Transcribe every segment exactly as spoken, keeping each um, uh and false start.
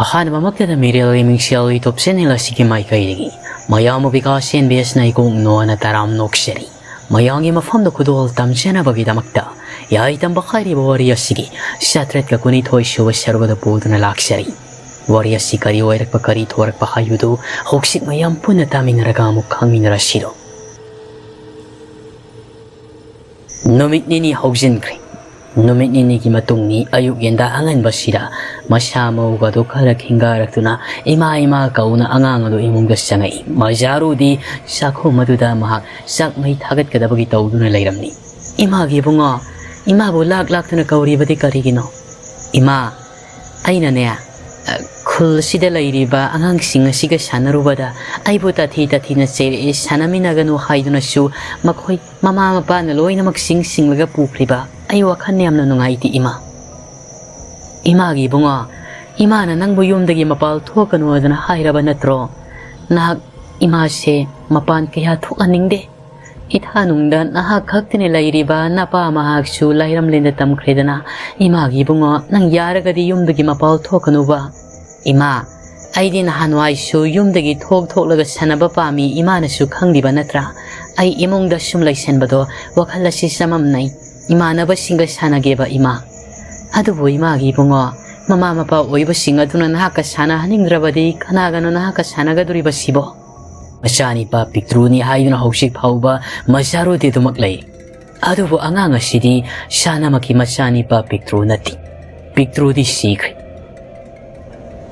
ꯑꯍꯥꯟꯕꯃꯛꯇꯗ ꯃꯤꯔꯦꯜꯒꯤ ꯃꯤꯡꯁꯦꯜꯒꯤ YouTube channel ꯑꯁꯤꯒꯤ ꯃꯥꯏꯀꯩꯗꯒꯤ ꯃꯌꯥꯝꯕꯨ ꯕꯤꯀꯥꯁ ꯑꯦꯟ ꯕꯤ ꯑꯦꯁꯅ ꯏꯀꯣꯛ ꯅꯣꯟꯅ ꯇꯔꯥꯝ ꯅꯣꯛꯆꯔꯤ꯫ ꯃꯌꯥꯝꯒꯤ ꯃꯐꯝꯗ ꯈꯨꯗꯣꯜ ꯇꯝꯖꯅꯕꯒꯤꯗꯃꯛꯇ ꯌꯥꯏ ꯇꯝꯕ ꯍꯥꯏꯔꯤꯕ ꯋꯥꯔꯤ ꯑꯁꯤꯒꯤ ꯆꯥꯇ꯭ꯔꯦꯠꯀ ꯀꯨꯟꯅꯤꯊꯣꯏ ꯁꯨꯕ ꯁꯔꯨꯛ ꯑꯗꯨ ꯄꯨꯗꯨꯅ ꯂꯥꯛꯆꯔꯤ꯫ ꯋꯥꯔꯤ ꯑꯁꯤ ꯀꯔꯤ ꯑꯣꯏꯔꯛꯄ, ꯀꯔꯤ ꯊꯣꯔꯛꯄ ꯍꯥꯏꯕꯗꯨ ꯍꯧꯖꯤꯛ ꯃꯌꯥꯝ ꯄꯨꯟꯅ ꯇꯥꯃꯤꯟꯅꯔꯒ ꯑꯃꯨꯛ ꯈꯪꯃꯤꯟꯅꯔꯁꯤꯔꯣ꯫ ꯅꯨꯃꯤꯠ ꯅꯤꯅꯤ ꯍꯧꯖꯤꯟꯈ꯭ꯔꯦ꯫ ꯅꯨꯃꯤꯠ ꯅꯤꯅꯤꯒꯤ ꯃꯇꯨꯡꯅꯤ ꯑꯌꯨꯛ ꯌꯦꯟꯗꯥ ꯑꯉꯟꯕꯁꯤꯗ ꯃꯁꯥ ꯃꯎꯒꯗꯨ ꯈꯔ ꯈꯤꯡꯒꯥꯔꯛꯇꯨꯅ ꯏꯃꯥ ꯏꯃꯥ ꯀꯧꯅ ꯑꯉꯥꯡ ꯑꯗꯨ ꯏꯃꯨꯡꯗ ꯆꯪꯉꯛꯏ꯫ ꯃꯖꯥꯔꯨꯗꯤ ꯆꯥꯛꯈꯨꯝ ꯑꯗꯨꯗ ꯃꯍꯥꯛ ꯆꯥꯛ ꯃꯩ ꯊꯥꯒꯠꯀꯗꯕꯒꯤ ꯇꯧꯗꯨꯅ ꯂꯩꯔꯝꯃꯤ꯫ "ꯏꯃꯥꯒꯤ ꯏꯕꯨꯡꯉꯣ, ꯏꯃꯥꯕꯨ ꯂꯥꯛ ꯂꯥꯛꯇꯨꯅ ꯀꯧꯔꯤꯕꯗꯤ ꯀꯔꯤꯒꯤꯅꯣ?" "ꯏꯃꯥ, ꯑꯩꯅꯅꯦ, ꯑ, ꯈꯨꯜ ꯑꯁꯤꯗ ꯂꯩꯔꯤꯕ ꯑꯉꯥꯡꯁꯤꯡ ꯑꯁꯤꯒ ꯁꯥꯟꯅꯔꯨꯕꯗ ꯑꯩꯕꯨ ꯇꯥꯊꯤ ꯇꯥꯊꯤꯅ ꯆꯩꯔꯛꯏ, ꯁꯥꯟꯅꯃꯤꯟꯅꯒꯅꯨ ꯍꯥꯏꯗꯨꯅꯁꯨ ꯃꯈꯣꯏ ꯃꯃꯥ ꯃꯄꯥꯅ ꯂꯣꯏꯅꯃꯛ ꯁꯤꯡ ꯁꯤꯡꯂꯒ ꯄꯨꯈ꯭ꯔꯤꯕ꯫ ꯑꯩ ꯋꯥꯈꯜ ꯌꯥꯝꯅ ꯅꯨꯡꯉꯥꯏꯇꯦ ꯏꯃꯥ꯫ ꯏꯃꯥꯒꯤ ꯏꯕꯨꯡꯉꯣ, ꯏꯃꯥꯅ ꯅꯪꯕꯨ ꯌꯨꯝꯗꯒꯤ ꯃꯄꯥꯜ ꯊꯣꯛꯀꯅꯨ ꯑꯗꯨꯅ ꯍꯥꯏꯔꯕ ꯅꯠꯇ꯭ꯔꯣ? ꯅꯍꯥꯛ ꯏꯃꯥꯁꯦ ꯃꯄꯥꯟ ꯀꯌꯥ ꯊꯣꯛꯍꯟꯅꯤꯡꯗꯦ꯫ ꯏꯊꯥꯅꯨꯡꯗ ꯅꯍꯥꯛ ꯈꯛꯇꯅꯤ ꯂꯩꯔꯤꯕ, ꯅꯄꯥ ꯃꯍꯥꯛꯁꯨ ꯂꯥꯏꯔꯝꯂꯦꯟꯗ ꯇꯝꯈ꯭ꯔꯦꯗꯅ꯫ ꯏꯃꯥꯒꯤ ꯏꯕꯨꯡꯉꯣ, ꯅꯪ ꯌꯥꯔꯒꯗꯤ ꯌꯨꯝꯗꯒꯤ ꯃꯄꯥꯜ ꯊꯣꯛꯀꯅꯨꯕ꯫" "ꯏꯃꯥ, ꯑꯩꯗꯤ ꯅꯍꯥꯟꯋꯥꯏꯁꯨ ꯌꯨꯝꯗꯒꯤ ꯊꯣꯛ ꯊꯣꯛꯂꯒ ꯁꯥꯟꯅꯕ ꯄꯥꯝꯃꯤ, ꯏꯃꯥꯅꯁꯨ ꯈꯪꯂꯤꯕ ꯅꯠꯇ꯭ꯔꯥ? ꯑꯩ ꯏꯃꯨꯡꯗ ꯁꯨꯝ ꯂꯩꯁꯟꯕꯗꯣ ꯋꯥꯈꯜ ꯑꯁꯤ ꯆꯃꯝꯅꯩ꯫ ꯏꯃꯥꯟꯅꯕꯁꯤꯡꯒ ꯁꯥꯟꯅꯒꯦꯕ ꯏꯃꯥ꯫" "ꯑꯗꯨꯕꯨ ꯏꯃꯥꯒꯤ ꯏꯕꯨꯡꯉꯣ, ꯃꯃꯥ ꯃꯄꯥ ꯑꯣꯏꯕꯁꯤꯡ ꯑꯗꯨꯅ ꯅꯍꯥꯛꯀ ꯁꯥꯟꯅꯍꯟꯅꯤꯡꯗ꯭ꯔꯕꯗꯤ ꯀꯅꯥꯒꯅꯣ ꯅꯍꯥꯛꯀ ꯁꯥꯟꯅꯒꯗꯣꯔꯤꯕꯁꯤꯕꯣ?" ꯃꯆꯥꯅꯤꯄꯥ ꯄꯤꯛꯇ꯭ꯔꯨꯅꯤ ꯍꯥꯏꯗꯨꯅ ꯍꯧꯖꯤꯛ ꯐꯥꯎꯕ ꯃꯖꯥꯔꯨꯗꯤ ꯑꯗꯨꯃꯛ ꯂꯩ꯫ ꯑꯗꯨꯕꯨ ꯑꯉꯥꯡ ꯑꯁꯤꯗꯤ ꯁꯥꯅꯃꯛꯀꯤ ꯃꯆꯥꯅꯤꯄꯥ ꯄꯤꯛꯇ꯭ꯔꯨ ꯅꯠꯇꯦ꯫ ꯄꯤꯛꯇ꯭ꯔꯨꯗꯤ ꯁꯤꯈ꯭ꯔꯦ꯫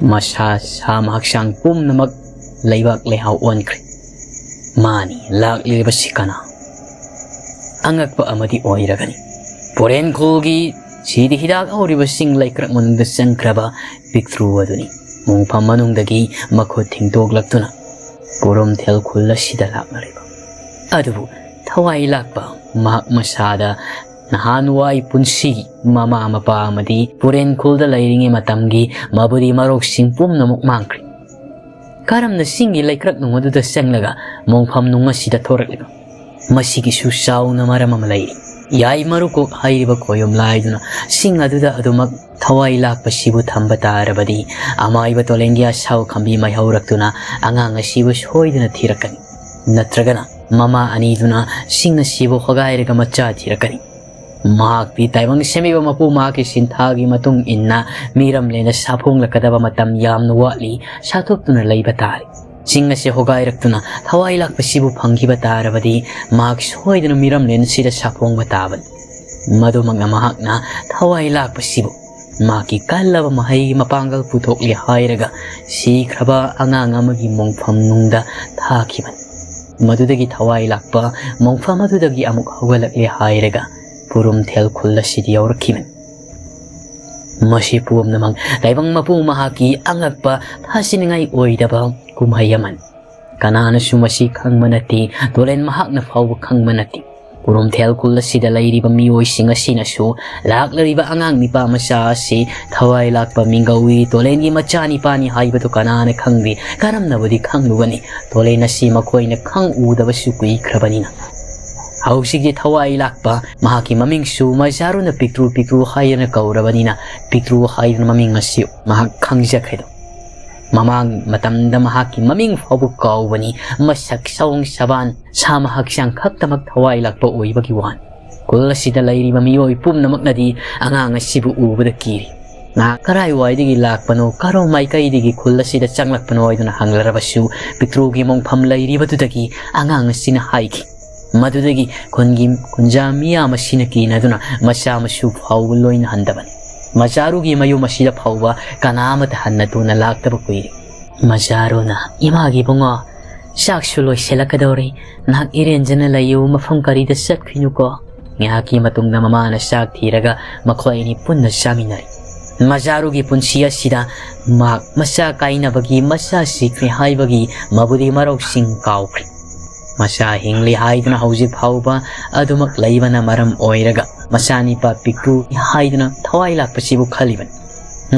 ꯃꯁꯥ ꯁꯥ ꯍꯛꯆꯥꯡ ꯄꯨꯝꯅꯃꯛ ꯂꯩꯕꯥꯛ ꯂꯩꯍꯥꯎ ꯑꯣꯟꯈ꯭ꯔꯦ꯫ ꯃꯥꯅꯤ, ꯂꯥꯛꯂꯤꯕꯁꯤ ꯀꯅꯥ? ꯑꯉꯛꯄ ꯑꯃꯗꯤ ꯑꯣꯏꯔꯒꯅꯤ꯫ ꯄꯣꯔꯦꯟ ꯈꯨꯜꯒꯤ ꯁꯤꯗꯤ ꯍꯤꯗꯥꯛ ꯍꯧꯔꯤꯕꯁꯤꯡ ꯂꯩꯀ꯭ꯔꯛ ꯃꯅꯨꯡꯗ ꯆꯪꯈ꯭ꯔꯕ ꯄꯤꯛꯇ꯭ꯔꯨ ꯑꯗꯨꯅꯤ꯫ ꯃꯣꯡꯐꯝ ꯃꯅꯨꯡꯗꯒꯤ ꯃꯈꯨꯠ ꯊꯤꯡꯗꯣꯛꯂꯛꯇꯨꯅ ꯄꯨꯔꯨꯝꯊꯦꯜ ꯈꯨꯜ ꯑꯁꯤꯗ ꯂꯥꯛꯅꯔꯤꯕ꯫ ꯑꯗꯨꯕꯨ ꯊꯋꯥꯏ ꯂꯥꯛꯄ ꯃꯍꯥꯛ ꯃꯁꯥꯗ ꯅꯍꯥꯟꯋꯥꯏ ꯄꯨꯟꯁꯤꯒꯤ ꯃꯃꯥ ꯃꯄꯥ ꯑꯃꯗꯤ ꯄꯨꯔꯦꯟ ꯈꯨꯜꯗ ꯂꯩꯔꯤꯉꯩ ꯃꯇꯝꯒꯤ ꯃꯕꯨꯗꯤ ꯃꯔꯣꯛꯁꯤꯡ ꯄꯨꯝꯅꯃꯛ ꯃꯥꯡꯈ꯭ꯔꯦ꯫ ꯀꯔꯝꯅ ꯆꯤꯡꯒꯤ ꯂꯩꯀ꯭ꯔꯛ ꯅꯨꯡ ꯑꯗꯨꯗ ꯆꯪꯂꯒ ꯃꯣꯡꯐꯝ ꯅꯨꯡ ꯑꯁꯤꯗ ꯊꯣꯔꯛꯂꯤꯕ? ꯃꯁꯤꯒꯤꯁꯨ ꯆꯥꯎꯅ ꯃꯔꯝ ꯑꯃ ꯂꯩꯔꯤ꯫ ꯌꯥꯏ ꯃꯔꯨꯀꯣꯛ ꯍꯥꯏꯔꯤꯕ ꯈꯣꯌꯨꯝ ꯂꯥꯏꯗꯨꯅ ꯆꯤꯡ ꯑꯗꯨꯗ ꯑꯗꯨꯃꯛ ꯊꯋꯥꯏ ꯂꯥꯛꯄꯁꯤꯕꯨ ꯊꯝꯕ ꯇꯥꯔꯕꯗꯤ, ꯑꯃꯥꯏꯕ ꯇꯣꯂꯦꯟꯒꯤ ꯑꯁꯥꯎ ꯈꯝꯕꯤ ꯃꯥꯏꯍꯧꯔꯛꯇꯨꯅ ꯑꯉꯥꯡ ꯑꯁꯤꯕꯨ ꯁꯣꯏꯗꯅ ꯊꯤꯔꯛꯀꯅꯤ꯫ ꯅꯠꯇ꯭ꯔꯒꯅ ꯃꯃꯥ ꯑꯅꯤꯗꯨꯅ ꯁꯤꯡ ꯑꯁꯤꯕꯨ ꯍꯣꯒꯥꯏꯔꯒ ꯃꯆꯥ ꯊꯤꯔꯛꯀꯅꯤ꯫ ꯃꯍꯥꯛꯇꯤ ꯇꯥꯏꯕꯪ ꯁꯦꯝꯕꯤꯕ ꯃꯄꯨ ꯃꯍꯥꯛꯀꯤ ꯁꯤꯟꯊꯥꯒꯤ ꯃꯇꯨꯡ ꯏꯟꯅ ꯃꯤꯔꯝꯂꯦꯟꯅ ꯁꯥꯐꯣꯡꯂꯛꯀꯗꯕ ꯃꯇꯝ ꯌꯥꯝꯅ ꯋꯥꯠꯂꯤ, ꯁꯥꯊꯣꯛꯇꯨꯅ ꯂꯩꯕ ꯇꯥꯔꯦ꯫ ꯆꯤꯡ ꯑꯁꯤ ꯍꯣꯒꯥꯏꯔꯛꯇꯨꯅ ꯊꯋꯥꯏ ꯂꯥꯛꯄꯁꯤꯕꯨ ꯐꯪꯈꯤꯕ ꯇꯥꯔꯕꯗꯤ, ꯃꯍꯥꯛ ꯁꯣꯏꯗꯅ ꯃꯤꯔꯝꯂꯦꯟ ꯑꯁꯤꯗ ꯁꯥꯐꯣꯡꯕ ꯇꯥꯕꯅꯤ꯫ ꯃꯗꯨꯃꯛꯅ ꯃꯍꯥꯛꯅ ꯊꯋꯥꯏ ꯂꯥꯛꯄꯁꯤꯕꯨ ꯃꯍꯥꯛꯀꯤ ꯀꯜꯂꯕ ꯃꯍꯩꯒꯤ ꯃꯄꯥꯡꯒꯜ ꯄꯨꯊꯣꯛꯂꯦ ꯍꯥꯏꯔꯒ ꯁꯤꯈ꯭ꯔꯕ ꯑꯉꯥꯡ ꯑꯃꯒꯤ ꯃꯣꯡꯐꯝ ꯅꯨꯡꯗ ꯊꯥꯈꯤꯕꯅꯤ꯫ ꯃꯗꯨꯗꯒꯤ ꯊꯋꯥꯏ ꯂꯥꯛꯄ ꯃꯣꯡꯐꯝ ꯑꯗꯨꯗꯒꯤ ꯑꯃꯨꯛ ꯍꯧꯒꯠꯂꯛꯂꯦ ꯍꯥꯏꯔꯒ ꯄꯨꯔꯨꯝꯊꯦꯜ ꯈꯨꯜ ꯑꯁꯤꯗ ꯌꯧꯔꯛꯈꯤꯕꯅꯤ꯫ ꯃꯁꯤ ꯄꯨꯝꯅꯃꯛ ꯇꯥꯏꯕꯪ ꯃꯄꯨ ꯃꯍꯥꯛꯀꯤ ꯑꯉꯛꯄ ꯊꯥꯖꯅꯤꯡꯉꯥꯏ ꯑꯣꯏꯗꯕ ꯀꯨꯝꯍꯩ ꯑꯃꯅꯤ꯫ ꯀꯅꯥꯅꯁꯨ ꯃꯁꯤ ꯈꯪꯕ ꯅꯠꯇꯦ, ꯇꯣꯂꯦꯟ ꯃꯍꯥꯛꯅ ꯐꯥꯎꯕ ꯈꯪꯕ ꯅꯠꯇꯦ꯫ ꯄꯨꯔꯨꯝꯊꯦꯜ ꯈꯨꯜ ꯑꯁꯤꯗ ꯂꯩꯔꯤꯕ ꯃꯤꯑꯣꯏꯁꯤꯡ ꯑꯁꯤꯅꯁꯨ ꯂꯥꯛꯂꯤꯕ ꯑꯉꯥꯡ ꯅꯤꯄꯥ ꯃꯆꯥ ꯑꯁꯤ ꯊꯋꯥꯏ ꯂꯥꯛꯄ ꯃꯤꯡꯒꯧꯏ, ꯇꯣꯂꯦꯟꯒꯤ ꯃꯆꯥ ꯅꯤꯄꯥꯅꯤ ꯍꯥꯏꯕꯗꯨ ꯀꯅꯥꯅ ꯈꯪꯗꯦ? ꯀꯔꯝꯅꯕꯨꯗꯤ ꯈꯪꯂꯨꯒꯅꯤ? ꯇꯣꯂꯦꯟ ꯑꯁꯤ ꯃꯈꯣꯏꯅ ꯈꯪ ꯎꯗꯕꯁꯨ ꯀꯨꯏꯈ꯭ꯔꯕꯅꯤꯅ꯫ ꯍꯧꯖꯤꯛꯇꯤ ꯊꯋꯥꯏ ꯂꯥꯛꯄ ꯃꯍꯥꯛꯀꯤ ꯃꯃꯤꯡꯁꯨ ꯃꯖꯥꯔꯨꯅ ꯄꯤꯛꯇ꯭ꯔꯨ ꯄꯤꯛꯇ꯭ꯔꯨ ꯍꯥꯏꯗꯨꯅ ꯀꯧꯔꯕꯅꯤꯅ, ꯄꯤꯛꯇ꯭ꯔꯨ ꯍꯥꯏꯗꯨꯅ ꯃꯃꯤꯡ ꯑꯁꯤ ꯃꯍꯥꯛ ꯈꯪꯖꯈ꯭ꯔꯦꯗꯣ꯫ ꯃꯃꯥꯡ ꯃꯇꯝꯗ ꯃꯍꯥꯛꯀꯤ ꯃꯃꯤꯡ ꯐꯥꯎꯕ ꯀꯥꯎꯕꯅꯤ, ꯃꯁꯛ ꯁꯑꯣꯡ ꯁꯕꯥꯟ ꯁꯥꯃ ꯍꯛꯆꯥꯡ ꯈꯛꯇꯃꯛ ꯊꯋꯥꯏ ꯂꯥꯛꯄ ꯑꯣꯏꯕꯒꯤ ꯋꯥꯅꯤ꯫ ꯈꯨꯜ ꯑꯁꯤꯗ ꯂꯩꯔꯤꯕ ꯃꯤꯑꯣꯏ ꯄꯨꯝꯅꯃꯛꯅꯗꯤ ꯑꯉꯥꯡ ꯑꯁꯤꯕꯨ ꯎꯕꯗ ꯀꯤꯔꯤ꯫ ꯉꯥꯏꯍꯥꯛ ꯀꯔꯥꯏꯋꯥꯏꯗꯒꯤ ꯂꯥꯛꯄꯅꯣ, ꯀꯔꯣꯝ ꯃꯥꯏꯀꯩꯗꯒꯤ ꯈꯨꯜ ꯑꯁꯤꯗ ꯆꯪꯂꯛꯄꯅꯣ ꯍꯥꯏꯗꯨꯅ ꯍꯪꯂꯔꯕꯁꯨ, ꯄꯤꯛꯇ꯭ꯔꯨꯒꯤ ꯃꯣꯡꯐꯝ ꯂꯩꯔꯤꯕꯗꯨꯗꯒꯤ ꯑꯉꯥꯡ ꯑꯁꯤꯅ ꯍꯥꯏꯈꯤ꯫ ꯃꯗꯨꯗꯒꯤ ꯈꯨꯟꯒꯤ ꯈꯨꯟꯖꯥ ꯃꯤꯌꯥꯝ ꯑꯁꯤꯅ ꯀꯤꯅꯗꯨꯅ ꯃꯆꯥ ꯃꯁꯨ ꯐꯥꯎꯕ ꯂꯣꯏꯅ ꯍꯟꯗꯕꯅꯤ꯫ ꯃꯆꯥꯔꯨꯒꯤ ꯃꯌꯨꯝ ꯑꯁꯤꯗ ꯐꯥꯎꯕ ꯀꯅꯥ ꯑꯃꯠꯇ ꯍꯟꯅ ꯊꯨꯅ ꯂꯥꯛꯇꯕ ꯀꯨꯏꯔꯦ꯫ ꯃꯆꯥꯔꯨꯅ, "ꯏꯃꯥꯒꯤ ꯏꯕꯨꯡꯉꯣ, ꯆꯥꯛꯁꯨ ꯂꯣꯏꯁꯤꯜꯂꯛꯀꯗꯧꯔꯦ, ꯅꯍꯥꯛ ꯏꯔꯦꯟꯖꯅ ꯂꯩꯌꯨ, ꯃꯐꯝ ꯀꯔꯤꯗ ꯆꯠꯈꯤꯅꯨꯀꯣ"꯫ ꯉꯥꯏꯍꯥꯛꯀꯤ ꯃꯇꯨꯡꯗ ꯃꯃꯥꯅ ꯆꯥꯛ ꯊꯤꯔꯒ ꯃꯈꯣꯏ ꯑꯅꯤ ꯄꯨꯟꯅ ꯆꯥꯃꯤꯟꯅꯔꯦ꯫ ꯃꯆꯥꯔꯨꯒꯤ ꯄꯨꯟꯁꯤ ꯑꯁꯤꯗ ꯃꯍꯥꯛ ꯃꯆꯥ ꯀꯥꯏꯅꯕꯒꯤ, ꯃꯆꯥ ꯁꯤꯈ꯭ꯔꯦ ꯍꯥꯏꯕꯒꯤ ꯃꯕꯨꯗꯤ ꯃꯔꯧꯁꯤꯡ ꯀꯥꯎꯈ꯭ꯔꯦ꯫ ꯃꯆꯥ ꯍꯤꯡꯂꯤ ꯍꯥꯏꯗꯨꯅ ꯍꯧꯖꯤꯛ ꯐꯥꯎꯕ ꯑꯗꯨꯃꯛ ꯂꯩꯕꯅ ꯃꯔꯝ ꯑꯣꯏꯔꯒ, ꯃꯆꯥꯅꯤꯄꯥ ꯄꯤꯛꯇ꯭ꯔꯨ ꯍꯥꯏꯗꯨꯅ ꯊꯋꯥꯏ ꯂꯥꯛꯄꯁꯤꯕꯨ ꯈꯜꯂꯤꯕꯅꯤ꯫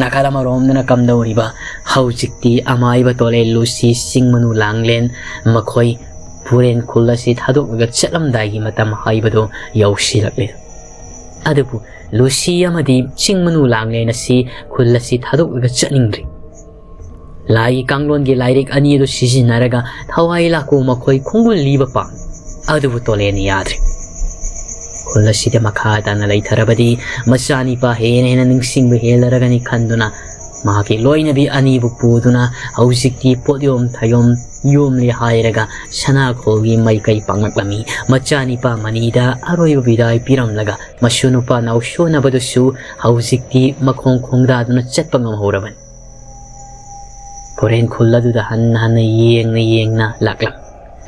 ꯅꯥꯀꯜ ꯑꯃꯔꯣꯝꯗꯅ ꯀꯝꯗꯧꯔꯤꯕ? ꯍꯧꯖꯤꯛꯇꯤ ꯑꯃꯥꯏꯕ ꯇꯣꯂꯦꯟ ꯂꯨꯁꯤ ꯁꯤꯡ ꯃꯅꯨ ꯂꯥꯡꯂꯦꯟ ꯃꯈꯣꯏ ꯄꯨꯔꯦꯟ ꯈꯨꯜ ꯑꯁꯤ ꯊꯥꯗꯣꯛꯂꯒ ꯆꯠꯂꯝꯗꯥꯏꯒꯤ ꯃꯇꯝ ꯍꯥꯏꯕꯗꯨ ꯌꯧꯁꯤꯜꯂꯛꯂꯦ꯫ ꯑꯗꯨꯕꯨ ꯂꯨꯁꯤ ꯑꯃꯗꯤ ꯆꯤꯡ ꯃꯅꯨ ꯂꯥꯡꯂꯦꯟ ꯑꯁꯤ ꯈꯨꯜ ꯑꯁꯤ ꯊꯥꯗꯣꯛꯂꯒ ꯆꯠꯅꯤꯡꯗ꯭ꯔꯤ꯫ ꯂꯥꯏꯒꯤ ꯀꯥꯡꯂꯣꯟꯒꯤ ꯂꯥꯏꯔꯤꯛ ꯑꯅꯤ ꯑꯗꯨ ꯁꯤꯖꯤꯟꯅꯔꯒ ꯊꯋꯥꯏ ꯂꯥꯛꯄ ꯃꯈꯣꯏ ꯈꯣꯡꯒꯨꯜ ꯂꯤꯕ ꯄꯥꯝꯃꯤ꯫ ꯑꯗꯨꯕꯨ ꯇꯣꯂꯦꯟꯅ ꯌꯥꯗ꯭ꯔꯦ꯫ ꯈꯨꯜ ꯑꯁꯤꯗ ꯃꯈꯥ ꯇꯥꯅ ꯂꯩꯊꯔꯕꯗꯤ ꯃꯆꯥꯅꯤꯄꯥ ꯍꯦꯟꯅ ꯍꯦꯟꯅ ꯅꯤꯡꯁꯤꯡꯕ ꯍꯦꯜꯂꯔꯒꯅꯤ ꯈꯟꯗꯨꯅ ꯃꯍꯥꯛꯀꯤ ꯂꯣꯏꯅꯕꯤ ꯑꯅꯤꯕꯨ ꯄꯨꯗꯨꯅ ꯍꯧꯖꯤꯛꯇꯤ ꯄꯣꯠꯌꯣꯝ ꯊꯌꯣꯝ ꯌꯣꯝꯂꯦ ꯍꯥꯏꯔꯒ ꯁꯅꯥꯈꯣꯜꯒꯤ ꯃꯥꯏꯀꯩ ꯄꯥꯡꯂꯛꯂꯝꯃꯤ꯫ ꯃꯆꯥꯅꯤꯄꯥ ꯃꯅꯤꯗ ꯑꯔꯣꯏꯕ ꯕꯤꯗꯥꯏ ꯄꯤꯔꯝꯂꯒ ꯃꯁꯨ ꯅꯨꯄꯥ ꯅꯥꯎꯁꯣꯟꯅꯕꯗꯨꯁꯨ ꯍꯧꯖꯤꯛꯇꯤ ꯃꯈꯣꯡ ꯈꯣꯡꯗꯥꯗꯨꯅ ꯆꯠꯄ ꯉꯝꯍꯧꯔꯕꯅꯤ꯫ ꯐꯣꯔꯦꯟ ꯈꯨꯜ ꯑꯗꯨꯗ ꯍꯟꯅ ꯍꯟꯅ ꯌꯦꯡꯅ ꯌꯦꯡꯅ ꯂꯥꯛꯂꯝꯃꯤ꯫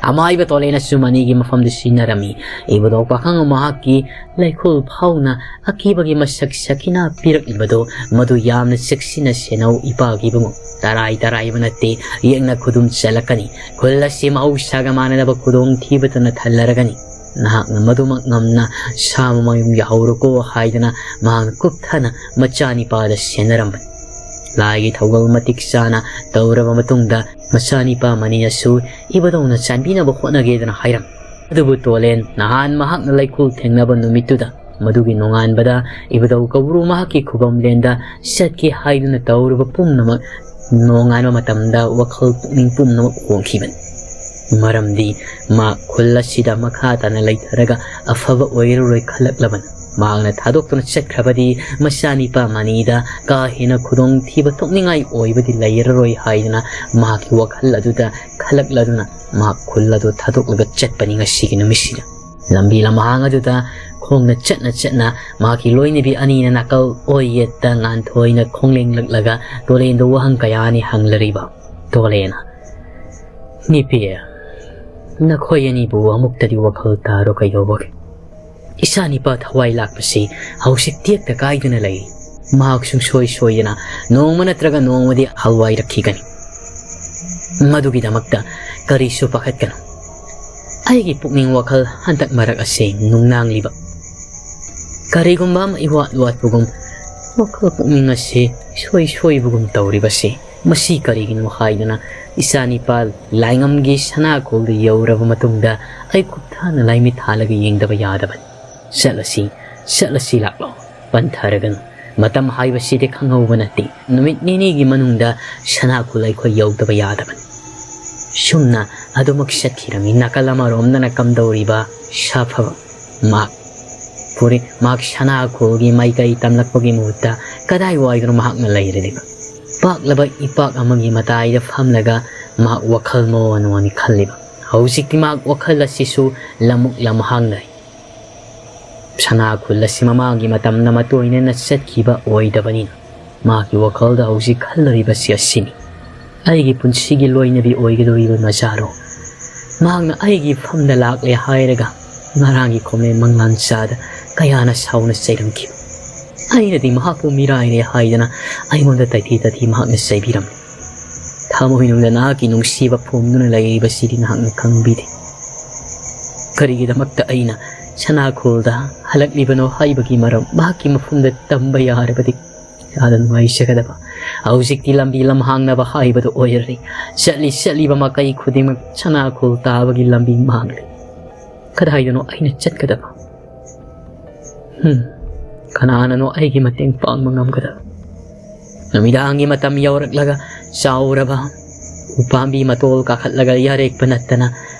ꯑꯃꯥꯏꯕ ꯇꯣꯂꯦꯟꯅꯁꯨ ꯃꯅꯤꯒꯤ ꯃꯐꯝꯗ ꯁꯤꯟꯅꯔꯝꯃꯤ꯫ ꯏꯕꯨꯙꯧ ꯄꯥꯈꯪ ꯃꯍꯥꯛꯀꯤ ꯂꯩꯈꯣꯜ ꯐꯥꯎꯅ ꯑꯀꯤꯕꯒꯤ ꯃꯁꯛ ꯁꯈꯤꯅꯥ ꯄꯤꯔꯛꯂꯤꯕꯗꯨ ꯃꯗꯨ ꯌꯥꯝꯅ ꯆꯦꯛꯁꯤꯟꯅ ꯁꯦꯟꯅꯧ ꯏꯄꯥꯒꯤ ꯏꯕꯨꯡꯉꯣ꯫ ꯇꯔꯥꯏ ꯇꯔꯥꯏꯕ ꯅꯠꯇꯦ, ꯌꯦꯛꯅ ꯈꯨꯗꯨꯝ ꯆꯜꯂꯛꯀꯅꯤ꯫ ꯈꯨꯜ ꯑꯁꯤ ꯃꯍꯧꯁꯥꯒ ꯃꯥꯟꯅꯗꯕ ꯈꯨꯗꯣꯡꯊꯤꯕꯇꯅ ꯊꯜꯂꯔꯒꯅꯤ꯫ ꯅꯍꯥꯛꯅ ꯃꯗꯨꯃꯛ ꯉꯝꯅ ꯁꯥ ꯃꯌꯨꯝ ꯌꯥꯍꯧꯔꯣꯀꯣ ꯍꯥꯏꯗꯨꯅ ꯃꯍꯥꯛꯅ ꯀꯨꯞꯊꯅ ꯃꯆꯥꯅꯤꯄꯥꯗ ꯁꯦꯟꯅꯔꯝꯕꯅꯤ꯫ ꯂꯥꯏꯒꯤ ꯊꯧꯒꯜ ꯃꯇꯤꯛ ꯆꯥꯅ ꯇꯧꯔꯕ ꯃꯇꯨꯡꯗ ꯃꯆꯥꯅꯤꯄꯥ ꯃꯅꯤꯅꯁꯨ ꯏꯕꯨꯙꯧꯅ ꯆꯥꯟꯕꯤꯅꯕ ꯍꯣꯠꯅꯒꯦꯗꯅ ꯍꯥꯏꯔꯝꯃꯤ꯫ ꯑꯗꯨꯕꯨ ꯇꯣꯂꯦꯟ ꯅꯍꯥꯟ ꯃꯍꯥꯛꯅ ꯂꯩꯈꯣꯜ ꯊꯦꯡꯅꯕ ꯅꯨꯃꯤꯠꯇꯨꯗ ꯃꯗꯨꯒꯤ ꯅꯣꯡꯉꯥꯟꯕꯗ ꯏꯕꯨꯙꯧ ꯀꯧꯕ꯭ꯔꯨ ꯃꯍꯥꯛꯀꯤ ꯈꯨꯕꯝꯂꯦꯟꯗ ꯆꯠꯀꯦ ꯍꯥꯏꯗꯨꯅ ꯇꯧꯔꯨꯕ ꯄꯨꯝꯅꯃꯛ ꯅꯣꯡꯉꯥꯟꯕ ꯃꯇꯝꯗ ꯋꯥꯈꯜ ꯄꯨꯛꯅꯤꯡ ꯄꯨꯝꯅꯃꯛ ꯍꯣꯡꯈꯤꯕꯅꯤ꯫ ꯃꯔꯝꯗꯤ ꯃꯥ ꯈꯨꯜ ꯑꯁꯤꯗ ꯃꯈꯥ ꯇꯥꯅ ꯂꯩꯊꯔꯒ ꯑꯐꯕ ꯑꯣꯏꯔꯔꯣꯏ ꯈꯜꯂꯛꯂꯕꯅꯤ꯫ ꯃꯍꯥꯛꯅ ꯊꯥꯗꯣꯛꯇꯨꯅ ꯆꯠꯈ꯭ꯔꯕꯗꯤ ꯃꯆꯥꯅꯤꯄꯥ ꯃꯅꯤꯗ ꯀꯥ ꯍꯦꯟꯅ ꯈꯨꯗꯣꯡꯊꯤꯕ ꯊꯣꯛꯅꯤꯡꯉꯥꯏ ꯑꯣꯏꯕꯗꯤ ꯂꯩꯔꯔꯣꯏ ꯍꯥꯏꯗꯨꯅ ꯃꯍꯥꯛꯀꯤ ꯋꯥꯈꯜ ꯑꯗꯨꯗ ꯈꯜꯂꯛꯂꯗꯨꯅ ꯃꯍꯥꯛ ꯈꯨꯜ ꯑꯗꯨ ꯊꯥꯗꯣꯛꯂꯒ ꯆꯠꯄꯅꯤ ꯉꯁꯤꯒꯤ ꯅꯨꯃꯤꯠꯁꯤꯗ꯫ ꯂꯝꯕꯤ ꯂꯝꯍꯥꯡ ꯑꯗꯨꯗ ꯈꯣꯡꯅ ꯆꯠꯅ ꯆꯠꯅ ꯃꯍꯥꯛꯀꯤ ꯂꯣꯏꯅꯕꯤ ꯑꯅꯤꯅ ꯅꯥꯀꯜ ꯑꯣꯏ ꯌꯦꯠꯇ ꯉꯥꯟꯊꯣꯏꯅ ꯈꯣꯡꯂꯦꯡꯂꯛꯂꯒ ꯇꯣꯂꯦꯟꯗ ꯋꯥꯍꯪ ꯀꯌꯥꯅꯤ ꯍꯪꯂꯔꯤꯕ꯫ ꯇꯣꯂꯦꯟꯅ, "ꯅꯨꯄꯤ, ꯅꯈꯣꯏ ꯑꯅꯤꯕꯨ ꯑꯃꯨꯛꯇꯗꯤ ꯋꯥꯈꯜ ꯇꯥꯔꯣ ꯀꯩꯗꯧꯕꯒꯦ? ꯏꯆꯥ ꯅꯤꯄꯥ ꯊꯋꯥꯏ ꯂꯥꯛꯄꯁꯤ ꯍꯧꯖꯤꯛ ꯇꯦꯛꯇ ꯀꯥꯏꯗꯨꯅ ꯂꯩ꯫ ꯃꯍꯥꯛ ꯁꯨꯡꯁꯣꯏ ꯁꯣꯏꯗꯅ ꯅꯣꯡꯃ ꯅꯠꯇ꯭ꯔꯒ ꯅꯣꯡꯃꯗꯤ ꯍꯜꯋꯥꯏꯔꯛꯈꯤꯒꯅꯤ꯫ ꯃꯗꯨꯒꯤꯗꯃꯛꯇ ꯀꯔꯤꯁꯨ ꯄꯥꯈꯠꯀꯅꯨ꯫ ꯑꯩꯒꯤ ꯄꯨꯛꯅꯤꯡ ꯋꯥꯈꯜ ꯍꯟꯗꯛ ꯃꯔꯛ ꯑꯁꯤ ꯅꯨꯡꯅꯥꯡꯂꯤꯕ, ꯀꯔꯤꯒꯨꯝꯕ ꯑꯃ ꯏꯋꯥꯠ ꯋꯥꯠꯄꯒꯨꯝ, ꯋꯥꯈꯜ ꯄꯨꯛꯅꯤꯡ ꯑꯁꯤ ꯏꯁꯣꯏ ꯁꯣꯏꯕꯒꯨꯝ ꯇꯧꯔꯤꯕꯁꯤ ꯃꯁꯤ ꯀꯔꯤꯒꯤꯅꯣ ꯍꯥꯏꯗꯨꯅ ꯏꯆꯥ ꯅꯤꯄꯥ ꯂꯥꯏꯉꯝꯒꯤ ꯁꯅꯥꯈꯣꯜꯗꯨ ꯌꯧꯔꯕ ꯃꯇꯨꯡꯗ ꯑꯩ ꯀꯨꯞꯊꯥꯅ ꯂꯥꯏꯃꯤꯠ ꯊꯥꯜꯂꯒ ꯌꯦꯡꯗꯕ ꯌꯥꯗꯕꯅꯤ꯫ ꯆꯠꯂꯁꯤ, "ꯆꯠꯂꯁꯤ ꯂꯥꯛꯂꯣ, ꯄꯟꯊꯔꯒꯅꯨ꯫ ꯃꯇꯝ ꯍꯥꯏꯕꯁꯤꯗꯤ ꯈꯪꯍꯧꯕ ꯅꯠꯇꯦ꯫ ꯅꯨꯃꯤꯠ ꯅꯤꯅꯤꯒꯤ ꯃꯅꯨꯡꯗ ꯁꯅꯥꯈꯣꯜ ꯑꯩꯈꯣꯏ ꯌꯧꯗꯕ ꯌꯥꯗꯕꯅꯤ"꯫ ꯁꯨꯝꯅ ꯑꯗꯨꯃꯛ ꯆꯠꯈꯤꯔꯝꯃꯤ꯫ ꯅꯥꯀꯜ ꯑꯃꯔꯣꯝꯗꯅ ꯀꯝꯗꯧꯔꯤꯕ ꯁꯥꯐꯕ ꯃꯍꯥꯛ ꯄꯨꯔꯤ-, ꯃꯍꯥꯛ ꯁꯅꯥꯈꯣꯜꯒꯤ ꯃꯥꯏꯀꯩ ꯇꯝꯂꯛꯄꯒꯤ ꯃꯍꯨꯠꯇ ꯀꯗꯥꯏ ꯋꯥꯏꯗꯅꯣ ꯃꯍꯥꯛꯅ ꯂꯩꯔꯤꯕ? ꯄꯥꯛꯂꯕ ꯏꯄꯥꯛ ꯑꯃꯒꯤ ꯃꯇꯥꯏꯗ ꯐꯝꯂꯒ ꯃꯍꯥꯛ ꯋꯥꯈꯜ ꯃꯑꯣꯟ ꯃꯑꯣꯟꯅꯤ ꯈꯜꯂꯤꯕ꯫ ꯍꯧꯖꯤꯛꯇꯤ ꯃꯍꯥꯛ ꯋꯥꯈꯜ ꯑꯁꯤꯁꯨ ꯂꯝꯃꯨꯛ ꯂꯝꯍꯥꯡ ꯂꯩ꯫ ꯁꯅꯥꯈꯣꯜ ꯑꯁꯤ ꯃꯃꯥꯡꯒꯤ ꯃꯇꯝꯗ ꯃꯇꯣꯏꯅꯅ ꯆꯠꯈꯤꯕ ꯑꯣꯏꯗꯕꯅꯤꯅ ꯃꯍꯥꯛꯀꯤ ꯋꯥꯈꯜꯗ ꯍꯧꯖꯤꯛ ꯈꯜꯂꯔꯤꯕꯁꯤ ꯑꯁꯤꯅꯤ: "ꯑꯩꯒꯤ ꯄꯨꯟꯁꯤꯒꯤ ꯂꯣꯏꯅꯕꯤ ꯑꯣꯏꯒꯗꯧꯔꯤꯕ ꯃꯆꯥꯔꯣ?" ꯃꯍꯥꯛꯅ ꯑꯩꯒꯤ ꯐꯝꯗ ꯂꯥꯛꯂꯦ ꯍꯥꯏꯔꯒ ꯉꯔꯥꯡꯒꯤ ꯈꯣꯝꯂꯦꯟ ꯃꯪꯂꯥꯟ ꯆꯥꯗ ꯀꯌꯥꯅ ꯁꯥꯎꯅ ꯆꯩꯔꯝꯈꯤꯕ꯫ ꯑꯩꯅꯗꯤ ꯃꯍꯥꯛꯄꯨ ꯃꯤꯔꯥꯏꯔꯦ ꯍꯥꯏꯗꯅ ꯑꯩꯉꯣꯟꯗ ꯇꯩꯊꯤ ꯇꯩꯊꯤ ꯃꯍꯥꯛꯅ ꯆꯩꯕꯤꯔꯝꯃꯤ꯫ ꯊꯃꯣꯏꯅꯨꯡꯗ ꯅꯍꯥꯛꯀꯤ ꯅꯨꯡꯁꯤꯕ ꯐꯣꯝꯗꯨꯅ ꯂꯩꯔꯤꯕꯁꯤꯗꯤ ꯅꯍꯥꯛꯅ ꯈꯪꯕꯤꯗꯦ꯫ ꯀꯔꯤꯒꯤꯗꯃꯛꯇ ꯑꯩꯅ ꯁꯅꯥꯈꯣꯜꯗ ꯍꯜꯂꯛꯂꯤꯕꯅꯣ ꯍꯥꯏꯕꯒꯤ ꯃꯔꯝ ꯃꯍꯥꯛꯀꯤ ꯃꯐꯝꯗ ꯇꯝꯕ ꯌꯥꯔꯕꯗꯤ ꯀꯌꯥꯗ ꯅꯨꯡꯉꯥꯏꯖꯒꯗꯕ꯫ ꯍꯧꯖꯤꯛꯇꯤ ꯂꯝꯕꯤ ꯂꯝꯍꯥꯡꯅꯕ ꯍꯥꯏꯕꯗꯨ ꯑꯣꯏꯔꯔꯦ꯫ ꯆꯠꯂꯤ ꯆꯠꯂꯤꯕ ꯃꯥꯏꯀꯩ ꯈꯨꯗꯤꯡꯃꯛ ꯁꯅꯥꯈꯣꯜ ꯇꯥꯕꯒꯤ ꯂꯝꯕꯤ ꯃꯥꯡꯂꯦ꯫ ꯀꯗꯥꯏꯗꯅꯣ ꯑꯩꯅ ꯆꯠꯀꯗꯕ? ꯍꯝ, ꯀꯅꯥꯅꯅꯣ ꯑꯩꯒꯤ ꯃꯇꯦꯡ ꯄꯥꯡꯕ ꯉꯝꯒꯗꯕ? ꯅꯨꯃꯤꯗꯥꯡꯒꯤ ꯃꯇꯝ ꯌꯧꯔꯛꯂꯒ ꯆꯥꯎꯔꯕ ꯎꯄꯥꯝꯕꯤ ꯃꯇꯣꯜ ꯀꯥꯈꯠꯂꯒ ꯌꯥꯔꯦꯛꯄ ꯅꯠꯇꯅ